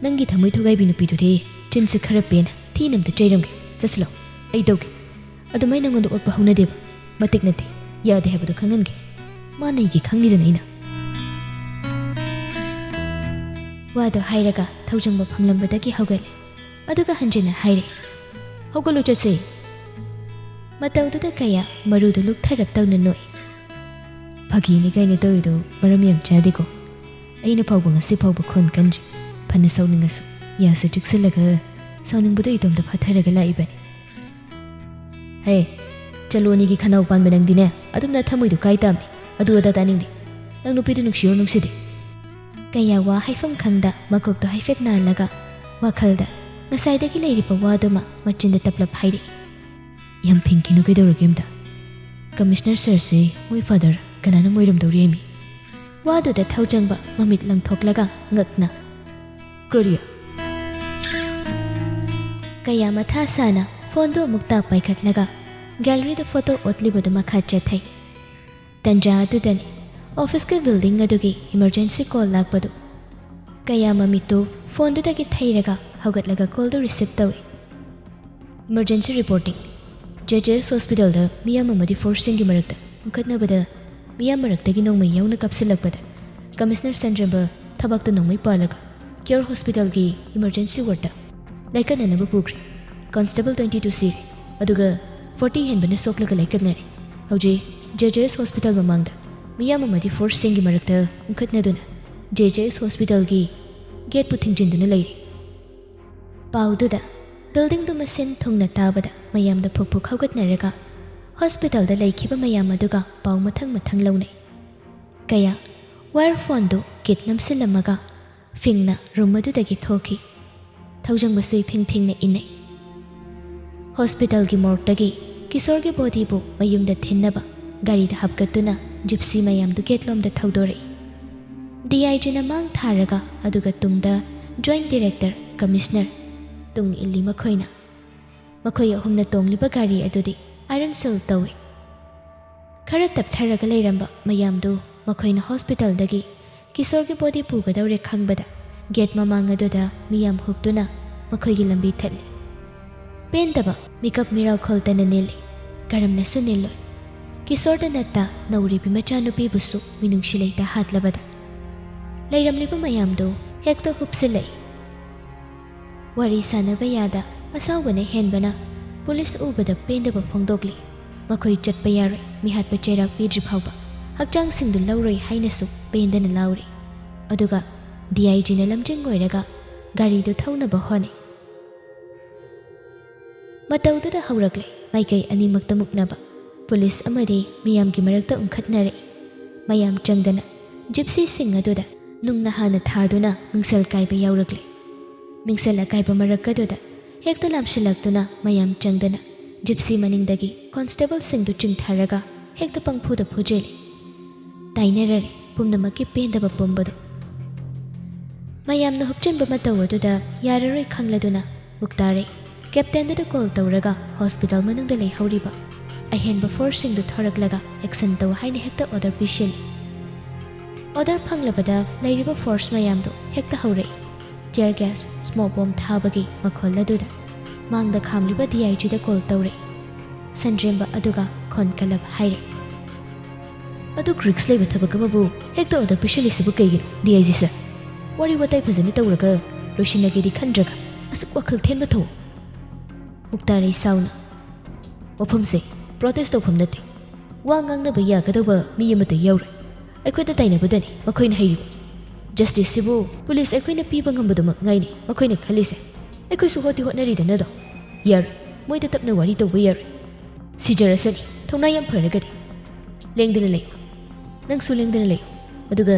ꯅꯪꯒꯤ ꯊꯃꯣꯏ ꯊꯨꯒꯥꯏꯕꯤ ꯅꯨꯄꯤꯗꯨꯗꯤ ꯆꯤꯟꯁꯤ ꯈꯔ ꯄꯦꯟꯅ ꯊꯤꯅ ꯑꯝꯇ ꯆꯩꯔꯝꯒꯦ꯫ ꯆꯠꯁꯤꯜꯂꯣ, ꯑꯩ ꯇꯧꯒꯦ꯫ ꯑꯗꯨꯃꯥꯏꯅ ꯅꯉꯣꯟꯗ ꯑꯣꯠꯄ ꯍꯧꯅꯗꯦꯕ, ꯃꯇꯤꯛ ꯅꯠꯇꯦ, ꯌꯥꯗꯦ ꯍꯥꯏꯕꯗꯨ ꯈꯪꯍꯟꯒꯦ꯫ ꯃꯥꯅ ꯑꯩꯒꯤ ꯈꯪꯅꯤꯗꯅ ꯑꯩꯅ꯫" ꯋꯥꯗꯣ ꯍꯥꯏꯔꯒ ꯊꯧꯖꯪꯕ ꯐꯝꯂꯝꯕꯗꯒꯤ ꯍꯧꯒꯠꯂꯦ, ꯑꯗꯨꯒ ꯍꯟꯖꯤꯟꯅ ꯍꯥꯏꯔꯦ, "ꯍꯧꯒꯠꯂꯨ, ꯆꯠꯁꯦ꯫" ꯃꯇꯧꯗꯨꯗ ꯀꯌꯥ ꯃꯔꯨꯗꯨ ꯂꯨꯛꯊꯔꯞ ꯇꯧꯅ ꯅꯣꯛꯏ꯫ "ꯐꯥꯒꯤꯅꯤ ꯀꯥꯏꯅ ꯇꯧꯔꯤꯗꯣ ꯃꯔꯝ ꯌꯥꯝ ꯆꯥꯗꯦꯀꯣ꯫ ꯑꯩꯅ ꯐꯥꯎꯕ ꯉꯁꯤ ꯐꯥꯎꯕ ꯈꯣꯟ ꯀꯟꯗ꯭ꯔꯤ꯫ ꯐꯅ ꯁꯥꯎꯅꯤꯡꯉꯁꯨ ꯌꯥꯁꯦ ꯆꯤꯛꯁꯤꯜꯂꯒ ꯁꯥꯎꯅꯤꯡꯕꯗꯣ ꯏꯇꯣꯝꯇ ꯐꯥꯊꯔꯒ ꯂꯥꯛꯏꯕꯅꯤ꯫ "ꯍꯦ, ꯆꯂꯣꯅꯤꯒꯤ ꯈꯅꯥꯎ ꯄꯥꯟꯕ ꯅꯪꯗꯤꯅꯦ, ꯑꯗꯨꯝꯅ ꯊꯃꯣꯏꯗꯣ ꯀꯥꯏ ꯇꯥꯕꯅꯤ꯫ ꯑꯗꯨ ꯑꯗꯥ ꯇꯥꯅꯤꯡꯗꯦ꯫ ꯅꯪ ꯅꯨꯄꯤꯗꯨ ꯅꯨꯡꯁꯤꯌꯣ ꯅꯨꯡꯁꯤꯗꯦ?" ꯀꯌꯥ ꯋꯥ ꯍꯥꯏꯐꯝ ꯈꯪꯗ ꯃꯀꯣꯛꯇꯣ ꯍꯥꯏꯐꯦꯠ ꯅꯥꯜꯂꯒ ꯋꯥꯈꯜꯗ ꯉꯁꯥꯏꯗꯒꯤ ꯂꯩꯔꯤꯕ ꯋꯥꯗꯨꯃ ꯃꯆꯤꯟꯗ ꯇꯞꯂꯞ ꯍꯥꯏꯔꯛꯏ꯫ "ꯌꯥꯝ ꯐꯤꯡꯈꯤꯅꯨ, ꯀꯩꯗꯧꯔꯒꯦ ꯑꯝꯇ? ꯀꯃꯤꯁꯅꯔ ꯁꯔꯁꯦ ꯃꯣꯏ ꯐꯥꯗꯔ ꯀꯅꯥꯅ ꯃꯣꯏꯔꯝꯗꯧꯔꯤ ꯍꯥꯏꯃꯤ?" ꯋꯥꯗꯨꯗ ꯊꯧꯖꯪꯕ ꯃꯃꯤꯠ ꯂꯪꯊꯣꯛꯂꯒ ꯉꯛꯅ, "ꯀꯔꯤ?" ꯀꯌꯥ ꯃꯊꯥ ꯁꯥꯅ ꯐꯣꯟꯗꯨ ꯑꯃꯨꯛꯇ ꯄꯥꯏꯈꯠꯂꯒ ꯒꯦꯂꯔꯤꯗ ꯐꯣꯇꯣ ꯑꯣꯠꯂꯤꯕꯗꯨ ꯃꯈꯥ ꯆꯠꯊꯩ꯫ ꯇꯟꯖꯥ ꯑꯗꯨꯗꯅꯤ ꯑꯣꯐꯤꯁꯀꯤ ꯕꯤꯜꯗꯤꯡ ꯑꯗꯨꯒꯤ ꯏꯃꯔꯖꯦꯟꯁꯤ ꯀꯣꯜ ꯂꯥꯛꯄꯗꯨ꯫ ꯀꯌꯥ ꯃꯃꯤꯠꯇꯨ ꯐꯣꯟꯗꯨꯗꯒꯤ ꯊꯩꯔꯒ ꯍꯧꯒꯠꯂꯒ ꯀꯣꯜꯗꯨ ꯔꯤꯁꯤꯞ ꯇꯧꯏ꯫ "Emergency reporting꯫ JJS ꯍꯣꯁꯄꯤꯇꯥꯜꯗ ꯃꯤꯌꯥꯝ ꯑꯃꯗꯤ ꯐꯣꯔꯁꯁꯤꯡꯒꯤ ꯃꯔꯛꯇ ꯎꯪꯈꯠꯅꯕꯗ ꯃꯤꯌꯥꯝ ꯃꯔꯛꯇꯒꯤ ꯅꯣꯡꯃꯩ ꯌꯥꯎꯅ ꯀꯥꯞꯁꯤꯜꯂꯛꯄꯗ ꯀꯃꯤꯁꯅꯔ ꯁꯟꯗ꯭ꯔꯦꯝꯕ ꯊꯕꯥꯛꯇ ꯅꯣꯡꯃꯩ ꯄꯥꯜꯂꯒ ꯀꯤꯌꯣꯔ ꯍꯣꯁꯄꯤꯇꯥꯜꯒꯤ ꯏꯃꯔꯖꯦꯟꯁꯤ ꯋꯥꯔꯗꯇ ꯂꯥꯏꯀꯠꯅꯅꯕ ꯄꯨꯈ꯭ꯔꯦ꯫ ꯀꯣꯟꯁꯇꯦꯕꯜ twenty two ꯁꯤꯔꯦ, ꯑꯗꯨꯒ forty ꯍꯦꯟꯕꯅ ꯁꯣꯛꯂꯒ ꯂꯥꯏꯀꯠꯅꯔꯦ꯫ ꯍꯧꯖꯤꯛ JJS ꯍꯣꯁꯄꯤꯇꯥꯜ ꯃꯃꯥꯡꯗ ꯃꯤꯌꯥꯝ ꯑꯃꯗꯤ ꯐꯣꯔꯁꯁꯤꯡꯒꯤ ꯃꯔꯛꯇ ꯎꯪꯈꯠꯅꯗꯨꯅ JJS ꯍꯣꯁꯄꯤꯇꯥꯜꯒꯤ ꯒꯦꯠꯄꯨ ꯊꯤꯡꯖꯤꯟꯗꯨꯅ ꯂꯩꯔꯤ꯫" ꯄꯥꯎꯗꯨꯗ ꯕꯤꯜꯗꯤꯡꯗꯨ ꯃꯁꯤꯟ ꯊꯨꯡꯅ ꯇꯥꯕꯗ ꯃꯌꯥꯝꯗ ꯐꯨꯛ ꯐꯨꯛ ꯍꯧꯒꯠꯅꯔꯒ ꯍꯣꯁꯄꯤꯇꯥꯜꯗ ꯂꯩꯈꯤꯕ ꯃꯌꯥꯝ ꯑꯗꯨꯒ ꯄꯥꯎ ꯃꯊꯪ ꯃꯊꯪ ꯂꯧꯅꯩ꯫ ꯀꯌꯥ ꯋꯥꯌꯔ ꯐꯣꯟꯗꯨ ꯀꯤꯠ ꯅꯝꯁꯤꯜꯂꯝꯃꯒ ꯐꯤꯡꯅ ꯔꯨꯝ ꯑꯗꯨꯗꯒꯤ ꯊꯣꯛꯈꯤ꯫ ꯊꯧꯖꯪꯕꯁꯨ ꯏꯐꯤꯡ ꯐꯤꯡꯅ ꯏꯟꯅꯩ꯫ ꯍꯣꯁꯄꯤꯇꯥꯜꯒꯤ ꯃꯣꯔꯒꯇꯒꯤ ꯀꯤꯁꯣꯔꯒꯤ ꯕꯣꯗꯤꯕꯨ ꯃꯌꯨꯝꯗ ꯊꯤꯟꯅꯕ ꯒꯥꯔꯤꯗ ꯍꯥꯞꯀꯠꯇꯨꯅ ꯖꯤꯞꯁꯤ ꯃꯌꯥꯝꯗꯨ ꯒꯦꯠꯂꯣꯝꯗ ꯊꯧꯗꯣꯔꯛꯏ꯫ DIGꯅ ꯃꯥꯡ ꯊꯥꯔꯒ ꯑꯗꯨꯒ ꯇꯨꯡꯗ ꯖꯣꯏꯟꯠ ꯗꯤꯔꯦꯛꯇꯔ, ꯀꯃꯤꯁꯅꯔ ꯇꯨꯡ ꯏꯜꯂꯤ ꯃꯈꯣꯏꯅ꯫ ꯃꯈꯣꯏ ꯑꯍꯨꯝꯅ ꯇꯣꯡꯂꯤꯕ ꯒꯥꯔꯤ ꯑꯗꯨꯗꯤ ꯑꯥꯏꯔꯟ ꯁꯤꯜ ꯇꯧꯏ꯫ ꯈꯔ ꯇꯞꯊꯔꯒ ꯂꯩꯔꯝꯕ ꯃꯌꯥꯝꯗꯨ ꯃꯈꯣꯏꯅ ꯍꯣꯁꯄꯤꯇꯥꯜꯗꯒꯤ ꯀꯤꯁꯣꯔꯒꯤ ꯕꯣꯗꯤ ꯄꯨꯒꯗꯧꯔꯦ ꯈꯪꯕꯗ ꯒꯦꯠ ꯃꯃꯥꯡ ꯑꯗꯨꯗ ꯃꯤꯌꯥꯝ ꯍꯨꯞꯇꯨꯅ ꯃꯈꯣꯏꯒꯤ ꯂꯝꯕꯤ ꯊꯠꯂꯤ꯫ ꯄꯦꯟꯗꯕ ꯃꯤꯀꯞ ꯃꯤꯔꯥꯎ ꯈꯣꯜꯇꯅ ꯅꯤꯜꯂꯤ꯫ ꯀꯔꯝꯅꯁꯨ ꯅꯤꯜꯂꯣꯏ꯫ ꯀꯤꯁꯣꯔꯗ ꯅꯠꯇ ꯅꯧꯔꯤꯕꯤ ꯃꯆꯥꯅꯨꯄꯤꯕꯨꯁꯨ ꯃꯤꯅꯨꯡꯁꯤ ꯂꯩꯇ ꯍꯥꯠꯂꯕꯗ ꯂꯩꯔꯝꯂꯤꯕ ꯃꯌꯥꯝꯗꯨ ꯍꯦꯛꯇ ꯍꯨꯞꯁꯤꯜꯂꯛꯏ꯫ ꯋꯥꯔꯤ ꯁꯥꯟꯅꯕ ꯌꯥꯗ ꯑꯁꯥꯎꯕꯅ ꯍꯦꯟꯕꯅ ꯄꯨꯂꯤꯁ ꯎꯕꯗ ꯄꯦꯟꯗꯕ ꯐꯣꯡꯗꯣꯛꯂꯤ꯫ ꯃꯈꯣꯏ ꯆꯠꯄ ꯌꯥꯔꯣꯏ, ꯃꯤꯍꯥꯠꯄ ꯆꯩꯔꯥꯛ ꯄꯤꯗ꯭ꯔꯤ ꯐꯥꯎꯕ ꯍꯛꯆꯥꯡꯁꯤꯡꯗꯨ ꯂꯧꯔꯣꯏ ꯍꯥꯏꯅꯁꯨ ꯄꯦꯟꯗꯅ ꯂꯥꯎꯔꯤ꯫ ꯑꯗꯨꯒ ꯗꯤ ꯑꯥꯏ ꯖꯤꯅ ꯂꯝꯖꯤꯡ ꯑꯣꯏꯔꯒ ꯒꯥꯔꯤꯗꯨ ꯊꯧꯅꯕ ꯍꯣꯠꯅꯩ꯫ ꯃꯇꯧꯗꯨꯗ ꯍꯧꯔꯛꯂꯦ ꯃꯥꯏꯀꯩ ꯑꯅꯤꯃꯛꯇ ꯃꯨꯛꯅꯕ꯫ ꯄꯨꯂꯤꯁ ꯑꯃꯗꯤ ꯃꯤꯌꯥꯝꯒꯤ ꯃꯔꯛꯇ ꯎꯪꯈꯠꯅꯔꯛꯏ꯫ ꯃꯌꯥꯝ ꯆꯪꯗꯅ ꯖꯤꯞꯁꯤꯁꯤꯡ ꯑꯗꯨꯗ ꯅꯨꯡꯅ ꯍꯥꯟꯅ ꯊꯥꯗꯨꯅ ꯃꯤꯡꯁꯦꯜ ꯀꯥꯏꯕ ꯌꯥꯎꯔꯛꯂꯦ꯫ ꯃꯤꯡꯁꯦꯜ ꯑꯀꯥꯏꯕ ꯃꯔꯛ ꯑꯗꯨꯗ ꯍꯦꯛꯇ ꯂꯥꯝꯁꯤꯜꯂꯛꯇꯨꯅ ꯃꯌꯥꯝ ꯆꯪꯗꯅ ꯖꯤꯞꯁꯤ ꯃꯅꯤꯡꯗꯒꯤ ꯀꯣꯟꯁꯇꯦꯕꯜꯁꯤꯡꯗꯨ ꯆꯤꯡꯊꯔꯒ ꯍꯦꯛꯇ ꯄꯪꯐꯨꯗ ꯐꯨꯖꯤꯜꯂꯤ꯫ ꯇꯥꯏꯅꯔꯔꯦ ꯄꯨꯝꯅꯃꯛꯀꯤ ꯄꯦꯟꯗꯕ ꯄꯨꯝꯕꯗꯨ꯫ ꯃꯌꯥꯝꯅ ꯍꯨꯞꯆꯤꯟꯕ ꯃꯇꯧ ꯑꯗꯨꯗ ꯌꯥꯔꯔꯣꯏ ꯈꯪꯂꯗꯨꯅ ꯃꯨꯛꯇꯥꯔꯩ ꯀꯦꯞꯇꯦꯟꯗꯨꯗ ꯀꯣꯜ ꯇꯧꯔꯒ ꯍꯣꯁꯄꯤꯇꯥꯜ ꯃꯅꯨꯡꯗ ꯂꯩꯍꯧꯔꯤꯕ ꯑꯍꯦꯟꯕ ꯐꯣꯔꯁꯁꯤꯡꯗꯨ ꯊꯣꯔꯛꯂꯒ ꯑꯦꯛꯁꯟ ꯇꯧ ꯍꯥꯏꯅ ꯍꯦꯛꯇ ꯑꯣꯔꯗꯔ ꯄꯤꯁꯤꯜꯂꯤ꯫ ꯑꯣꯔꯗꯔ ꯐꯪꯂꯕꯗ ꯂꯩꯔꯤꯕ ꯐꯣꯔꯁ ꯃꯌꯥꯝꯗꯨ ꯍꯦꯛꯇ ꯍꯧꯔꯛꯏ꯫ ꯇꯤꯌꯔ ꯒ꯭ꯌꯥꯁ, ꯁ꯭ꯃꯣꯛ ꯕꯣꯝ ꯊꯥꯕꯒꯤ ꯃꯈꯣꯜ ꯑꯗꯨꯗ ꯃꯥꯡꯗ ꯈꯥꯝꯂꯤꯕ ꯗꯤ ꯑꯥꯏ ꯖꯤꯗ ꯀꯣꯜ ꯇꯧꯔꯦ꯫ ꯁꯟꯗ꯭ꯔꯦꯝꯕ ꯑꯗꯨꯒ ꯈꯣꯟ ꯀꯜꯂꯞ ꯍꯥꯏꯔꯦ, "ꯑꯗꯨꯛ ꯔꯤꯛꯁ ꯂꯩꯕ ꯊꯕꯛ ꯑꯃꯕꯨ ꯍꯦꯛꯇ ꯑꯣꯔꯗꯔ ꯄꯤꯁꯤꯜꯂꯤꯁꯤꯕꯨ ꯀꯩꯒꯤꯅꯣ, ꯗꯤ ꯑꯥꯏ ꯖꯤ ꯁꯥꯔ? ꯋꯥꯔꯤ ꯋꯥꯇꯥꯏ ꯐꯖꯅ ꯇꯧꯔꯒ ꯂꯣꯏꯁꯤꯟꯅꯒꯦꯗꯤ ꯈꯟꯗ꯭ꯔꯒ ꯑꯁꯨꯛ ꯋꯥꯈꯜ ꯊꯦꯟꯕ ꯊꯧꯑꯣ?" ꯃꯨꯛꯇꯥꯔꯩ ꯁꯥꯎꯅ, "ꯃꯐꯝꯁꯦ ꯄ꯭ꯔꯣꯇꯦꯁ ꯇꯧꯐꯝ ꯅꯠꯇꯦ꯫ ꯋꯥ ꯉꯥꯡꯅꯕ ꯌꯥꯒꯗꯧꯕ ꯃꯤ ꯑꯃꯠꯇ ꯌꯥꯎꯔꯣꯏ꯫ ꯑꯩꯈꯣꯏꯗ ꯇꯥꯏꯅꯕꯗꯅꯤ ꯃꯈꯣꯏꯅ ꯍꯩꯔꯤꯕ꯫ ꯖꯁꯇꯤꯁꯁꯤꯕꯨ ꯄꯨꯂꯤꯁ ꯑꯩꯈꯣꯏꯅ ꯄꯤꯕ ꯉꯝꯕꯗꯨꯃꯛ ꯉꯥꯏꯅꯤ ꯃꯈꯣꯏꯅ ꯈꯜꯂꯤꯁꯦ꯫ ꯑꯩꯈꯣꯏꯁꯨ ꯍꯣꯠꯇꯤ ꯍꯣꯠꯅꯔꯤꯗꯅꯗꯣ꯫ ꯌꯥꯔꯣꯏ, ꯃꯣꯏꯗ ꯇꯞꯅ ꯋꯥꯔꯤ ꯇꯧꯕ ꯌꯥꯔꯣꯏ꯫ ꯁꯤꯖꯔꯁꯅꯤ, ꯊꯧꯅꯥ ꯌꯥꯝ ꯐꯔꯒꯗꯤ꯫ ꯂꯦꯡꯗꯅ ꯂꯩꯌꯨ, ꯅꯪꯁꯨ ꯂꯦꯡꯗꯅ ꯂꯩꯌꯨ, ꯑꯗꯨꯒ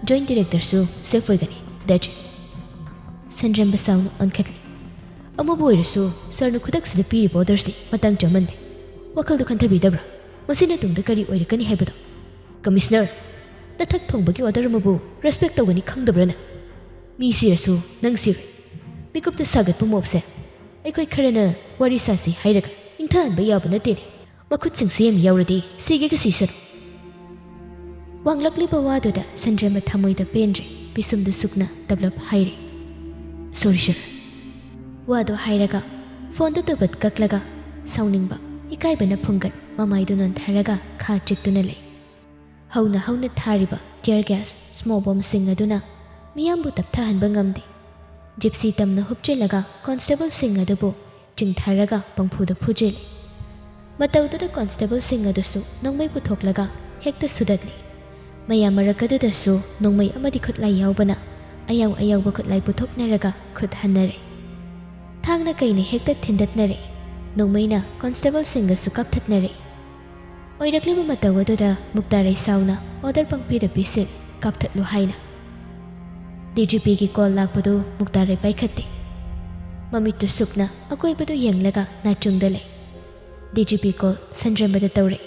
ꯖꯣꯏꯟꯠ ꯗꯤꯔꯦꯛꯇꯔꯁꯨ ꯁꯦꯐ ꯑꯣꯏꯒꯅꯤ꯫ That's it." ꯁꯟꯗ꯭ꯔꯦꯝꯕ ꯁꯥꯎꯅ ꯑꯣꯟꯈꯠꯂꯤ꯫ "ꯑꯃꯕꯨ ꯑꯣꯏꯔꯁꯨ ꯁꯥꯔꯅ ꯈꯨꯗꯛꯁꯤꯗ ꯄꯤꯔꯤꯕ ꯑꯣꯔꯗꯔꯁꯤ ꯃꯇꯥꯡ ꯆꯥꯃꯟꯗꯦ꯫ ꯋꯥꯈꯜꯗꯨ ꯈꯟꯊꯕꯤꯗꯕ꯭ꯔꯥ? ꯃꯁꯤꯅ ꯇꯨꯡꯗ ꯀꯔꯤ ꯑꯣꯏꯔꯛꯀꯅꯤ ꯍꯥꯏꯕꯗꯣ? ꯀꯃꯤꯁꯅꯔ, ꯅꯊꯛ ꯊꯣꯡꯕꯒꯤ ꯑꯣꯔꯗꯔ ꯑꯃꯕꯨ ꯔꯦꯁꯄꯦꯛ ꯇꯧꯒꯅꯤ ꯈꯪꯗꯕ꯭ꯔꯥ ꯅꯪ? ꯃꯤ ꯁꯤꯔꯁꯨ ꯅꯪ ꯁꯤꯔꯣꯏ꯫ ꯃꯤꯀꯨꯞꯇ ꯁꯥꯒꯠꯄ ꯃꯣꯞꯁꯦ ꯑꯩꯈꯣꯏ ꯈꯔꯅ ꯋꯥꯔꯤ ꯁꯥꯁꯤ ꯍꯥꯏꯔꯒ ꯏꯪꯊꯍꯟꯕ ꯌꯥꯕ ꯅꯠꯇꯦꯅꯦ꯫ ꯃꯈꯨꯠꯁꯤꯡ ꯁꯦꯝ ꯌꯥꯎꯔꯗꯤ ꯁꯤꯒꯦꯒ ꯁꯤꯁꯅꯨ꯫" ꯋꯥꯡꯂꯛꯂꯤꯕ ꯋꯥꯗꯨꯗ ꯁꯟꯗ꯭ꯔꯦꯝꯕ ꯊꯃꯣꯏꯗ ꯄꯦꯟꯗ꯭ꯔꯦ꯫ ꯄꯤꯁꯨꯝꯗꯨ ꯁꯨꯛꯅ ꯇꯞꯂꯞ ꯍꯥꯏꯔꯦ, "ꯁꯣꯔꯤ ꯁꯥꯔ꯫" ꯋꯥꯗꯨ ꯍꯥꯏꯔꯒ ꯐꯣꯟꯗꯨ ꯇꯨꯕꯠ ꯀꯛꯂꯒ ꯁꯥꯎꯅꯤꯡꯕ, ꯏꯀꯥꯏꯕꯅ ꯐꯨꯡꯒꯠ ꯃꯃꯥꯏꯗꯨ ꯅꯣꯟꯊꯔꯒ ꯈꯥ ꯆꯤꯛꯇꯨꯅ ꯂꯩ꯫ ꯍꯧꯅ ꯍꯧꯅ ꯊꯥꯔꯤꯕ ꯇꯤꯌꯔ ꯒ꯭ꯌꯥꯁ, ꯁ꯭ꯃꯣꯛ ꯕꯣꯝꯁꯤꯡ ꯑꯗꯨꯅ ꯃꯤꯌꯥꯝꯕꯨ ꯇꯞꯊꯍꯟꯕ ꯉꯝꯗꯦ꯫ ꯖꯤꯞꯁꯤ ꯇꯝꯅ ꯍꯨꯞꯆꯤꯜꯂꯒ ꯀꯣꯟꯁꯇꯦꯕꯜꯁꯤꯡ ꯑꯗꯨꯕꯨ ꯆꯤꯡꯊꯔꯒ ꯄꯪꯐꯨꯗ ꯐꯨꯖꯤꯜꯂꯤ꯫ ꯃꯇꯧꯗꯨꯗ ꯀꯣꯟꯁꯇꯦꯕꯜꯁꯤꯡ ꯑꯗꯨꯁꯨ ꯅꯣꯡꯃꯩ ꯄꯨꯊꯣꯛꯂꯒ ꯍꯦꯛꯇ ꯁꯨꯗꯠꯂꯤ꯫ ꯃꯌꯥꯝ ꯃꯔꯛ ꯑꯗꯨꯗꯁꯨ ꯅꯣꯡꯃꯩ ꯑꯃꯗꯤ ꯈꯨꯠꯂꯥꯏ ꯌꯥꯎꯕꯅ ꯑꯌꯥꯎ ꯑꯌꯥꯎꯕ ꯈꯨꯠꯂꯥꯏ ꯄꯨꯊꯣꯛꯅꯔꯒ ꯈꯨꯠ ꯍꯟꯅꯔꯦ꯫ ꯊꯥꯡꯅ ꯀꯩꯅ ꯍꯦꯛꯇ ꯊꯤꯟꯗꯠꯅꯔꯦ꯫ ꯅꯣꯡꯃꯩꯅ ꯀꯣꯟꯁꯇꯦꯕꯜꯁꯤꯡꯒꯁꯨ ꯀꯥꯞꯊꯠꯅꯔꯦ꯫ ꯑꯣꯏꯔꯛꯂꯤꯕ ꯃꯇꯧ ꯑꯗꯨꯗ ꯃꯨꯛꯇꯥꯔꯩ ꯁꯥꯎꯅ ꯑꯣꯔꯗꯔ ꯄꯪꯄꯤꯗ ꯄꯤꯁꯤꯜ, "ꯀꯥꯞꯊꯠꯂꯨ" ꯍꯥꯏꯅ꯫ ꯗꯤ ꯖꯤ ꯄꯤꯒꯤ ꯀꯣꯜ ꯂꯥꯛꯄꯗꯨ ꯃꯨꯛꯇꯥꯔꯩ ꯄꯥꯏꯈꯠꯇꯦ꯫ ꯃꯃꯤꯠꯇꯨ ꯁꯨꯛꯅ ꯑꯀꯣꯏꯕꯗꯨ ꯌꯦꯡꯂꯒ ꯅꯥꯆꯨꯡꯗ ꯂꯩ꯫ ꯗꯤ ꯖꯤ ꯄꯤ ꯀꯣꯜ ꯁꯟꯗ꯭ꯔꯦꯝꯕꯗ ꯇꯧꯔꯦ꯫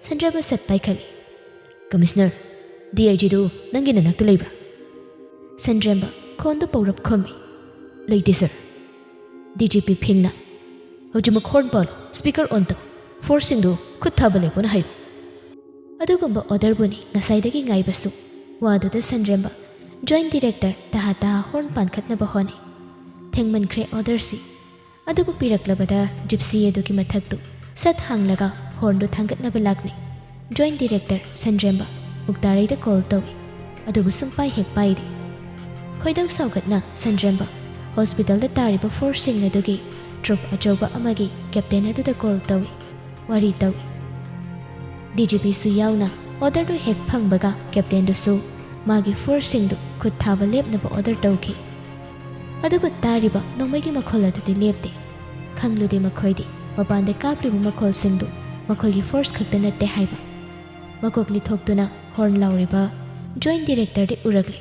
ꯁꯟꯗ꯭ꯔꯦꯝꯕ ꯁꯠ ꯄꯥꯏꯈꯠꯂꯤ꯫ "ꯀꯃꯤꯁꯅꯔ, ꯗꯤ ꯑꯥꯏ ꯖꯤꯗꯨ ꯅꯪꯒꯤ ꯅꯅꯥꯛꯇ ꯂꯩꯕ꯭ꯔꯥ?" ꯁꯟꯗ꯭ꯔꯦꯝꯕ ꯈꯣꯟꯗꯨ ꯄꯧꯔꯞ ꯈꯨꯝꯃꯤ꯫ "ꯂꯩꯇꯦ, ꯁꯔ꯫" ꯗꯤ ꯖꯤ ꯄꯤ ꯐꯤꯡꯅ, "ꯍꯧꯖꯤꯛꯃꯛ ꯍꯣꯔꯟ ꯄꯥꯜꯂꯨ, ꯁ꯭ꯄꯤꯀꯔ ꯑꯣꯟ ꯇꯧ, ꯐꯣꯔꯁꯁꯤꯡꯗꯨ ꯈꯨꯠ ꯊꯥꯕ ꯂꯦꯞꯄꯣꯅ ꯍꯥꯏꯌꯨ꯫" ꯑꯗꯨꯒꯨꯝꯕ ꯑꯣꯔꯗꯔꯕꯨꯅꯤ ꯉꯁꯥꯏꯗꯒꯤ ꯉꯥꯏꯕꯁꯨ꯫ ꯋꯥꯗꯨꯗ ꯁꯟꯗ꯭ꯔꯦꯝꯕ ꯖꯣꯏꯟꯠ ꯗꯤꯔꯦꯛꯇꯔ ꯇꯍꯥ ꯇꯍꯥ ꯍꯣꯔꯟ ꯄꯥꯟꯈꯠꯅꯕ ꯍꯣꯠꯅꯩ꯫ ꯊꯦꯡꯃꯟꯈ꯭ꯔꯦ ꯑꯣꯔꯗꯔꯁꯤ꯫ ꯑꯗꯨꯕꯨ ꯄꯤꯔꯛꯂꯕꯗ ꯖꯤꯞꯁꯤ ꯑꯗꯨꯒꯤ ꯃꯊꯛꯇꯨ ꯁꯠ ꯍꯥꯡꯂꯒ ꯍꯣꯔꯟꯗꯨ ꯊꯥꯡꯒꯠꯅꯕ ꯂꯥꯛꯅꯩ꯫ ꯖꯣꯏꯟꯠ ꯗꯤꯔꯦꯛꯇꯔ ꯁꯟꯗ꯭ꯔꯦꯝꯕ ꯃꯨꯛꯇꯥꯔꯩꯗ ꯀꯣꯜ ꯇꯧꯏ꯫ ꯑꯗꯨꯕꯨ ꯁꯨꯡꯄꯥꯏ ꯍꯦꯛ ꯄꯥꯏꯗꯦ꯫ ꯈꯣꯏꯗꯧ ꯁꯥꯎꯒꯠꯅ ꯁꯟꯗ꯭ꯔꯦꯝꯕ ꯍꯣꯁꯄꯤꯇꯥꯜꯗ ꯇꯥꯔꯤꯕ ꯐꯣꯔꯁꯁꯤꯡ ꯑꯗꯨꯒꯤ ꯇ꯭ꯔꯨꯞ ꯑꯆꯧꯕ ꯑꯃꯒꯤ ꯀꯦꯞꯇꯦꯟ ꯑꯗꯨꯗ ꯀꯣꯜ ꯇꯧꯏ꯫ ꯋꯥꯔꯤ ꯇꯧꯏ꯫ ꯗꯤ ꯖꯤ ꯄꯤꯁꯨ ꯌꯥꯎꯅ ꯑꯣꯔꯗꯔꯗꯨ ꯍꯦꯛ ꯐꯪꯕꯒ ꯀꯦꯞꯇꯦꯟꯗꯨꯁꯨ ꯃꯥꯒꯤ ꯐꯣꯔꯁꯁꯤꯡꯗꯨ ꯈꯨꯠ ꯊꯥꯕ ꯂꯦꯞꯅꯕ ꯑꯣꯔꯗꯔ ꯇꯧꯈꯤ꯫ ꯑꯗꯨꯕꯨ ꯇꯥꯔꯤꯕ ꯅꯣꯡꯃꯩꯒꯤ ꯃꯈꯣꯜ ꯑꯗꯨꯗꯤ ꯂꯦꯞꯇꯦ꯫ ꯈꯪꯂꯨꯗꯦ ꯃꯈꯣꯏꯗꯤ ꯃꯄꯥꯟꯗ ꯀꯥꯞꯂꯤꯕ ꯃꯈꯣꯜꯁꯤꯡꯗꯨ ꯃꯈꯣꯏꯒꯤ ꯐꯣꯔꯁ ꯈꯛꯇ ꯅꯠꯇꯦ ꯍꯥꯏꯕ꯫ ꯃꯀꯣꯛ ꯂꯤꯊꯣꯛꯇꯨꯅ ꯍꯣꯔꯟ ꯂꯥꯎꯔꯤꯕ ꯖꯣꯏꯟꯠ ꯗꯤꯔꯦꯛꯇꯔꯗꯤ ꯎꯔꯛꯂꯦ꯫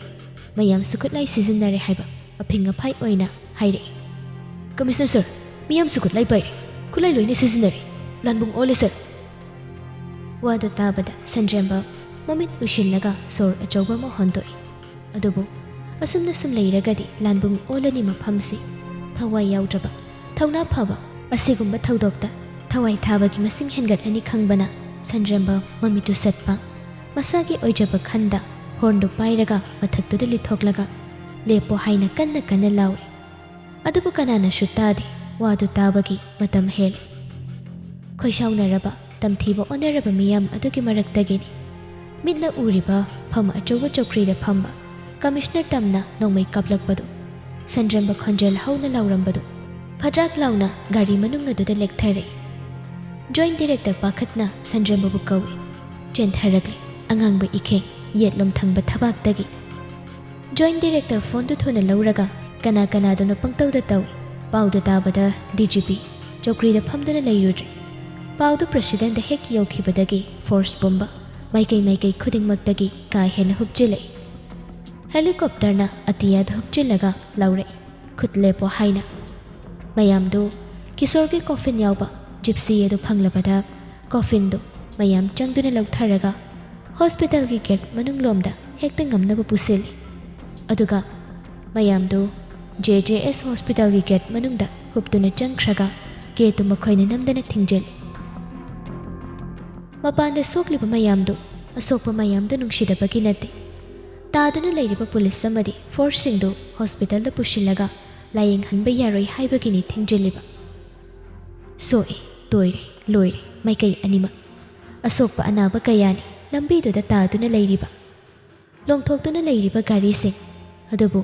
ꯃꯌꯥꯝꯁꯨ ꯈꯨꯠꯂꯥꯏ ꯁꯤꯖꯤꯟꯅꯔꯦ ꯍꯥꯏꯕ ꯑꯐꯤꯡ ꯑꯐꯥꯏ ꯑꯣꯏꯅ ꯍꯥꯏꯔꯛꯏ꯫ "ꯀꯃꯤꯁꯅꯔ ꯁꯔ, ꯃꯤꯌꯥꯝꯁꯨ ꯈꯨꯠꯂꯥꯏ ꯄꯥꯏꯔꯦ, ꯈꯨꯠꯂꯥꯏ ꯂꯣꯏꯅ ꯁꯤꯖꯤꯟꯅꯔꯦ꯫ ꯂꯥꯟꯕꯨꯡ ꯑꯣꯜꯂꯦ ꯁꯔ꯫" ꯋꯥꯗꯨ ꯇꯥꯕꯗ ꯁꯟꯗ꯭ꯔꯦꯝꯕ ꯃꯃꯤꯠ ꯎꯏꯁꯤꯜꯂꯒ ꯁꯣꯔ ꯑꯆꯧꯕ ꯑꯃ ꯍꯣꯟꯗꯣꯛꯏ꯫ ꯑꯗꯨꯕꯨ ꯑꯁꯨꯝꯅ ꯁꯨꯝ ꯂꯩꯔꯒꯗꯤ ꯂꯥꯟꯕꯨꯡ ꯑꯣꯜꯂꯅꯤ ꯃꯐꯝꯁꯤ꯫ ꯊꯋꯥꯏ ꯌꯥꯎꯗ꯭ꯔꯕ, ꯊꯧꯅꯥ ꯐꯕ ꯑꯁꯤꯒꯨꯝꯕ ꯊꯧꯗꯣꯛꯇ ꯊꯋꯥꯏ ꯊꯥꯕꯒꯤ ꯃꯁꯤꯡ ꯍꯦꯟꯒꯠꯂꯅꯤ ꯈꯪꯕꯅ ꯁꯟꯗ꯭ꯔꯦꯝꯕ ꯃꯃꯤꯠꯇꯨ ꯁꯠꯄ, ꯃꯁꯥꯒꯤ ꯑꯣꯏꯖꯕ ꯈꯟꯗ ꯍꯣꯔꯟꯗꯨ ꯄꯥꯏꯔꯒ ꯃꯊꯛꯇꯨꯗ ꯂꯤꯊꯣꯛꯂꯒ "ꯂꯦꯞꯄꯣ" ꯍꯥꯏꯅ ꯀꯟꯅ ꯀꯟꯅ ꯂꯥꯎꯔꯤ꯫ ꯑꯗꯨꯕꯨ ꯀꯅꯥꯅꯁꯨ ꯇꯥꯗꯦ꯫ ꯋꯥꯗꯨ ꯇꯥꯕꯒꯤ ꯃꯇꯝ ꯍꯦꯜꯂꯦ꯫ ꯈꯣꯏꯁꯥꯎꯅꯔꯕ, ꯇꯝꯊꯤꯕ ꯑꯣꯟꯅꯔꯕ ꯃꯤꯌꯥꯝ ꯑꯗꯨꯒꯤ ꯃꯔꯛꯇꯒꯤꯅꯤ ꯃꯤꯠꯅ ꯎꯔꯤꯕ ꯐꯝ ꯑꯆꯧꯕ ꯆꯧꯀ꯭ꯔꯤꯗ ꯐꯝꯕ ꯀꯃꯤꯁꯅꯔ ꯇꯝꯅ ꯅꯣꯡꯃꯩ ꯀꯥꯞꯂꯛꯄꯗꯨ꯫ ꯁꯟꯗ꯭ꯔꯦꯝꯕ ꯈꯣꯟꯖꯦꯜ ꯍꯧꯅ ꯂꯥꯎꯔꯝꯕꯗꯨ ꯐꯗ꯭ꯔꯥꯛ ꯂꯥꯎꯅ ꯒꯥꯔꯤ ꯃꯅꯨꯡ ꯑꯗꯨꯗ ꯂꯦꯛꯊꯔꯛꯏ꯫ ꯖꯣꯏꯟꯠ ꯗꯤꯔꯦꯛꯇꯔ ꯄꯥꯈꯠꯅ ꯁꯟꯗ꯭ꯔꯦꯝꯕꯕꯨ ꯀꯧꯏ꯫ ꯆꯦꯟꯊꯔꯛꯂꯦ ꯑꯉꯥꯡꯕ ꯏꯈꯦꯡ꯫ ꯌꯦꯠꯂꯣꯝ ꯊꯪꯕ ꯊꯕꯥꯛꯇꯒꯤ꯫ ꯖꯣꯏꯟꯠ ꯗꯤꯔꯦꯛꯇꯔ ꯐꯣꯟꯗꯨ ꯊꯨꯅ ꯂꯧꯔꯒ ꯀꯅꯥ ꯀꯅꯥꯗꯨꯅꯣ ꯄꯪꯇꯧꯗ ꯇꯧꯏ꯫ ꯄꯥꯎꯗꯨ ꯇꯥꯕꯗ ꯗꯤ ꯖꯤ ꯄꯤ ꯆꯧꯀ꯭ꯔꯤꯗ ꯐꯝꯗꯨꯅ ꯂꯩꯔꯨꯗ꯭ꯔꯦ꯫ ꯄꯥꯎꯗꯨ ꯄ꯭ꯔꯁꯤꯗꯦꯟꯗ ꯍꯦꯛ ꯌꯧꯈꯤꯕꯗꯒꯤ ꯐꯣꯔꯁ ꯄꯨꯝꯕ ꯃꯥꯏꯀꯩ ꯃꯥꯏꯀꯩ ꯈꯨꯗꯤꯡꯃꯛꯇꯒꯤ ꯀꯥ ꯍꯦꯟꯅ ꯍꯨꯞꯆꯤꯜꯂꯛꯏ꯫ ꯍꯦꯂꯤꯀꯣꯞꯇꯔꯅ ꯑꯇꯤꯌꯥꯗ ꯍꯨꯞꯆꯤꯜꯂꯒ ꯂꯥꯎꯔꯛꯏ, "ꯈꯨꯠ ꯂꯦꯞꯄꯣ" ꯍꯥꯏꯅ꯫ ꯃꯌꯥꯝꯗꯨ ꯀꯤꯁꯣꯔꯒꯤ ꯀꯣꯐꯤꯟ ꯌꯥꯎꯕ ꯖꯤꯞꯁꯤ ꯑꯗꯨ ꯐꯪꯂꯕꯗ ꯀꯣꯐꯤꯟꯗꯨ ꯃꯌꯥꯝ ꯆꯪꯗꯨꯅ ꯂꯧꯊꯔꯒ ꯍꯣꯁꯄꯤꯇꯥꯜꯒꯤ ꯒꯦꯠ ꯃꯅꯨꯡꯂꯣꯝꯗ ꯍꯦꯛꯇ ꯉꯝꯅꯕ ꯄꯨꯁꯤꯜꯂꯤ꯫ ꯑꯗꯨꯒ ꯃꯌꯥꯝꯗꯨ ꯖꯦ ꯖꯦ ꯑꯦꯁ ꯍꯣꯁꯄꯤꯇꯥꯜꯒꯤ ꯒꯦꯠ ꯃꯅꯨꯡꯗ ꯍꯨꯞꯇꯨꯅ ꯆꯪꯈ꯭ꯔꯒ ꯒꯦꯠꯇꯨ ꯃꯈꯣꯏꯅ ꯅꯝꯗꯅ ꯊꯤꯡꯖꯤꯜꯂꯤ꯫ ꯃꯄꯥꯟꯗ ꯁꯣꯛꯂꯤꯕ ꯃꯌꯥꯝꯗꯨ, ꯑꯁꯣꯛꯄ ꯃꯌꯥꯝꯗꯨ ꯅꯨꯡꯁꯤꯗꯕꯒꯤ ꯅꯠꯇꯦ꯫ ꯇꯥꯗꯨꯅ ꯂꯩꯔꯤꯕ ꯄꯨꯂꯤꯁ ꯑꯃꯗꯤ ꯐꯣꯔꯁꯁꯤꯡꯗꯨ ꯍꯣꯁꯄꯤꯇꯥꯜꯗ ꯄꯨꯁꯤꯜꯂꯒ ꯂꯥꯌꯦꯡꯍꯟꯕ ꯌꯥꯔꯣꯏ ꯍꯥꯏꯕꯒꯤꯅꯤ ꯊꯤꯡꯖꯤꯜꯂꯤꯕ꯫ ꯁꯣꯛꯏ, ꯇꯣꯏꯔꯦ, ꯂꯣꯏꯔꯦ ꯃꯥꯏꯀꯩ ꯑꯅꯤꯃꯛ꯫ ꯑꯁꯣꯛꯄ ꯑꯅꯥꯕ ꯀꯌꯥꯅꯤ ꯂꯝꯕꯤꯗꯨꯗ ꯇꯥꯗꯨꯅ ꯂꯩꯔꯤꯕ꯫ ꯂꯣꯡꯊꯣꯛꯇꯨꯅ ꯂꯩꯔꯤꯕ ꯒꯥꯔꯤꯁꯤꯡ꯫ ꯑꯗꯨꯕꯨ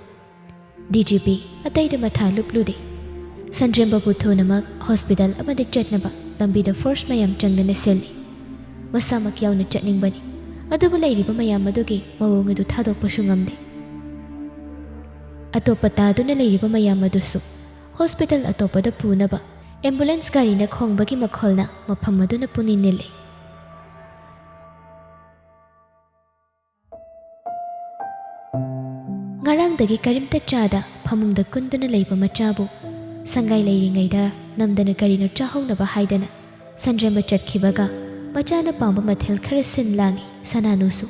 ꯗꯤ ꯖꯤ ꯄꯤ ꯑꯇꯩꯗ ꯃꯊꯥ ꯂꯨꯞꯂꯨꯗꯦ꯫ ꯁꯟꯗ꯭ꯔꯦꯝꯕꯕꯨ ꯊꯨꯅꯃꯛ ꯍꯣꯁꯄꯤꯇꯥꯜ ꯑꯃꯗ ꯆꯠꯅꯕ ꯂꯝꯕꯤꯗ ꯐꯣꯔꯁ ꯃꯌꯥꯝ ꯆꯪꯗꯅ ꯁꯤꯜꯂꯤ꯫ ꯃꯁꯥꯃꯛ ꯌꯥꯎꯅ ꯆꯠꯅꯤꯡꯕꯅꯤ, ꯑꯗꯨꯕꯨ ꯂꯩꯔꯤꯕ ꯃꯌꯥꯝ ꯑꯗꯨꯒꯤ ꯃꯑꯣꯡ ꯑꯗꯨ ꯊꯥꯗꯣꯛꯄꯁꯨ ꯉꯝꯗꯦ꯫ ꯑꯇꯣꯞꯄ ꯇꯥꯗꯨꯅ ꯂꯩꯔꯤꯕ ꯃꯌꯥꯝ ꯑꯗꯨꯁꯨ ꯍꯣꯁꯄꯤꯇꯥꯜ ꯑꯇꯣꯞꯄꯗ ꯄꯨꯅꯕ ꯑꯦꯝꯕꯨꯂꯦꯟꯁ ꯒꯥꯔꯤꯅ ꯈꯣꯡꯕꯒꯤ ꯃꯈꯣꯜꯅ ꯃꯐꯝ ꯑꯗꯨꯅ ꯄꯨꯅꯤꯡ ꯅꯤꯜꯂꯤ꯫ ꯉꯔꯥꯡꯗꯒꯤ ꯀꯔꯤꯝꯇ ꯆꯥꯗ ꯐꯃꯨꯡꯗ ꯀꯨꯟꯗꯨꯅ ꯂꯩꯕ ꯃꯆꯥꯕꯨ ꯁꯪꯒꯥꯏ ꯂꯩꯔꯤꯉꯩꯗ ꯅꯝꯗꯅ ꯀꯔꯤꯅꯣ ꯆꯥꯍꯧꯅꯕ ꯍꯥꯏꯗꯅ ꯁꯟꯗ꯭ꯔꯦꯝꯕ ꯆꯠꯈꯤꯕꯒ ꯃꯆꯥꯅ ꯄꯥꯝꯕ ꯃꯊꯦꯜ ꯈꯔ ꯁꯤꯟ ꯂꯥꯡꯉꯤ ꯁꯅꯥꯅꯨꯁꯨ꯫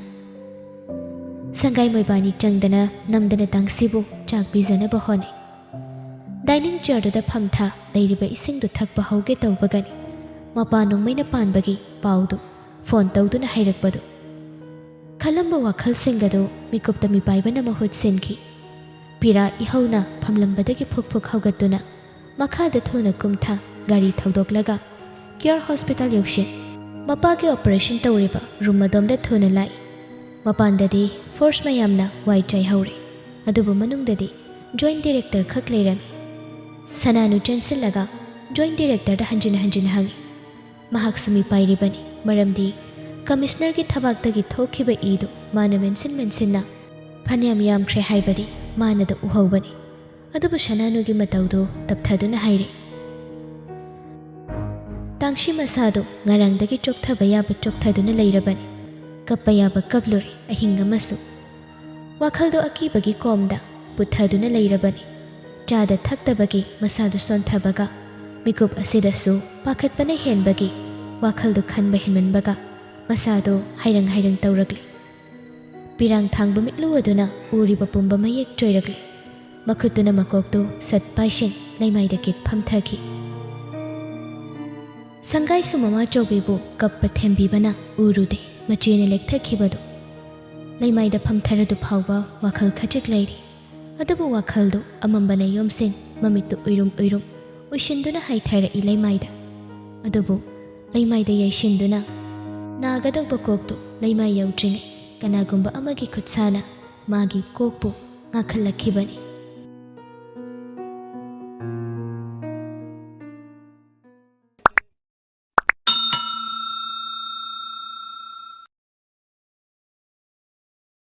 ꯁꯪꯒꯥꯏ ꯃꯣꯏꯕꯥꯅꯤ ꯆꯪꯗꯅ ꯅꯝꯗꯅ ꯇꯥꯡꯁꯤꯕꯨ ꯆꯥꯛ ꯄꯤꯖꯅꯕ ꯍꯣꯠꯅꯩ꯫ ꯗꯥꯏꯅꯤꯡ ꯆꯤꯌꯔꯗꯨꯗ ꯐꯝꯊ ꯂꯩꯔꯤꯕ ꯏꯁꯤꯡꯗꯨ ꯊꯛꯄ ꯍꯧꯒꯦ ꯇꯧꯕꯒꯅꯤ ꯃꯄꯥ ꯅꯣꯡꯃꯩꯅ ꯄꯥꯟꯕꯒꯤ ꯄꯥꯎꯗꯨ ꯐꯣꯟ ꯇꯧꯗꯨꯅ ꯍꯥꯏꯔꯛꯄꯗꯨ꯫ ꯈꯜꯂꯝꯕ ꯋꯥꯈꯜꯁꯤꯡꯒꯗꯨ ꯃꯤꯀꯨꯞꯇ ꯃꯤꯄꯥꯏꯕꯅ ꯃꯍꯨꯠ ꯁꯤꯟꯈꯤ꯫ ꯄꯤꯔꯥ ꯏꯍꯧꯅ ꯐꯝꯂꯝꯕꯗꯒꯤ ꯐꯨꯛ ꯐꯨꯛ ꯍꯧꯒꯠꯇꯨꯅ ꯃꯈꯥꯗ ꯊꯨꯅ ꯀꯨꯝꯊ ꯒꯥꯔꯤ ꯊꯧꯗꯣꯛꯂꯒ ꯀꯤꯌꯣꯔ ꯍꯣꯁꯄꯤꯇꯥꯜ ꯌꯧꯁꯤꯟ꯫ ꯃꯄꯥꯒꯤ ꯑꯣꯄꯔꯦꯁꯟ ꯇꯧꯔꯤꯕ ꯔꯨꯝ ꯑꯗꯣꯝꯗ ꯊꯨꯅ ꯂꯥꯛꯏ꯫ ꯃꯄꯥꯟꯗꯗꯤ ꯐꯣꯔꯁ ꯃꯌꯥꯝꯅ ꯋꯥꯏ ꯆꯥꯏꯍꯧꯔꯦ, ꯑꯗꯨꯕꯨ ꯃꯅꯨꯡꯗꯗꯤ ꯖꯣꯏꯟꯠ ꯗꯤꯔꯦꯛꯇꯔ ꯈꯛ ꯂꯩꯔꯝꯃꯤ꯫ ꯁꯅꯥꯅꯨ ꯆꯦꯟꯁꯤꯜꯂꯒ ꯖꯣꯏꯟꯠ ꯗꯤꯔꯦꯛꯇꯔꯗ ꯍꯟꯖꯤꯟ ꯍꯟꯖꯤꯟ ꯍꯪꯉꯤ꯫ ꯃꯍꯥꯛꯁꯨ ꯃꯤꯄꯥꯏꯔꯤꯕꯅꯤ, ꯃꯔꯝꯗꯤ ꯀꯃꯤꯁꯅꯔꯒꯤ ꯊꯕꯥꯛꯇꯒꯤ ꯊꯣꯛꯈꯤꯕ ꯏꯗꯨ ꯃꯥꯅ ꯃꯦꯟꯁꯤꯟ ꯃꯦꯟꯁꯤꯟꯅ ꯐꯅꯌꯥꯝ ꯌꯥꯝꯈ꯭ꯔꯦ ꯍꯥꯏꯕꯗꯤ ꯃꯥꯅꯗ ꯎꯍꯧꯕꯅꯤ꯫ ꯑꯗꯨꯕꯨ ꯁꯅꯥꯅꯨꯒꯤ ꯃꯇꯧꯗꯨ ꯇꯞꯊꯗꯨꯅ ꯍꯥꯏꯔꯦ꯫ ꯇꯥꯡꯁꯤ ꯃꯁꯥꯗꯨ ꯉꯔꯥꯡꯗꯒꯤ ꯆꯣꯛꯊꯕ ꯌꯥꯕ ꯆꯣꯛꯊꯗꯨꯅ ꯂꯩꯔꯕꯅꯤ꯫ ꯀꯞꯄ ꯌꯥꯕ ꯀꯞꯂꯨꯔꯦ ꯑꯍꯤꯡ ꯑꯃꯁꯨ꯫ ꯋꯥꯈꯜꯗꯣ ꯑꯀꯤꯕꯒꯤ ꯀꯣꯝꯗ ꯄꯨꯊꯗꯨꯅ ꯂꯩꯔꯕꯅꯤ꯫ ꯆꯥꯗ ꯊꯛꯇꯕꯒꯤ ꯃꯁꯥꯗꯨ ꯁꯣꯟꯊꯕꯒ, ꯃꯤꯀꯨꯞ ꯑꯁꯤꯗꯁꯨ ꯄꯥꯈꯠꯄꯅ ꯍꯦꯟꯕꯒꯤ ꯋꯥꯈꯜꯗꯨ ꯈꯟꯕ ꯍꯦꯟꯃꯟꯕꯒ ꯃꯁꯥꯗꯨ ꯍꯥꯏꯔꯪ ꯍꯥꯏꯔꯪ ꯇꯧꯔꯛꯂꯦ꯫ ꯄꯤꯔꯥꯡ ꯊꯥꯡꯕ ꯃꯤꯠꯂꯨ ꯑꯗꯨꯅ ꯎꯔꯤꯕ ꯄꯨꯝꯕ ꯃꯌꯦꯛ ꯆꯣꯏꯔꯛꯂꯦ꯫ ꯃꯈꯨꯠꯇꯨꯅ ꯃꯀꯣꯛꯇꯨ ꯁꯠ ꯄꯥꯏꯁꯤꯟ ꯂꯩꯃꯥꯏꯗ ꯀꯤꯠ ꯐꯝꯊꯈꯤ꯫ ꯁꯪꯒꯥꯏꯁꯨ ꯃꯃꯥ ꯆꯧꯕꯤꯕꯨ ꯀꯞꯄ ꯊꯦꯝꯕꯤꯕꯅ ꯎꯔꯨꯗꯦ ꯃꯆꯦꯅ ꯂꯦꯛꯊꯈꯤꯕꯗꯨ꯫ ꯂꯩꯃꯥꯏꯗ ꯐꯝꯊꯔꯗꯨ ꯐꯥꯎꯕ ꯋꯥꯈꯜ ꯈꯖꯤꯛ ꯂꯩꯔꯤ꯫ ꯑꯗꯨꯕꯨ ꯋꯥꯈꯜꯗꯨ ꯑꯃꯝꯕꯅ ꯌꯣꯝꯁꯤꯟ ꯃꯃꯤꯠꯇꯨ ꯎꯏꯔꯨꯝ ꯎꯏꯔꯨꯝ ꯎꯏꯁꯤꯟꯗꯨꯅ ꯍꯥꯏꯊꯔꯛꯏ ꯂꯩꯃꯥꯏꯗ꯫ ꯑꯗꯨꯕꯨ ꯂꯩꯃꯥꯏꯗ ꯌꯩꯁꯤꯟꯗꯨꯅ ꯅꯥꯒꯗꯧꯕ ꯀꯣꯛꯇꯨ ꯂꯩꯃꯥꯏ ꯌꯧꯗ꯭ꯔꯤꯉꯩ ꯀꯅꯥꯒꯨꯝꯕ ꯑꯃꯒꯤ ꯈꯨꯠꯁꯥꯅ ꯃꯥꯒꯤ ꯀꯣꯛꯄꯨ ꯉꯥꯛꯍꯜꯂꯛꯈꯤꯕꯅꯤ꯫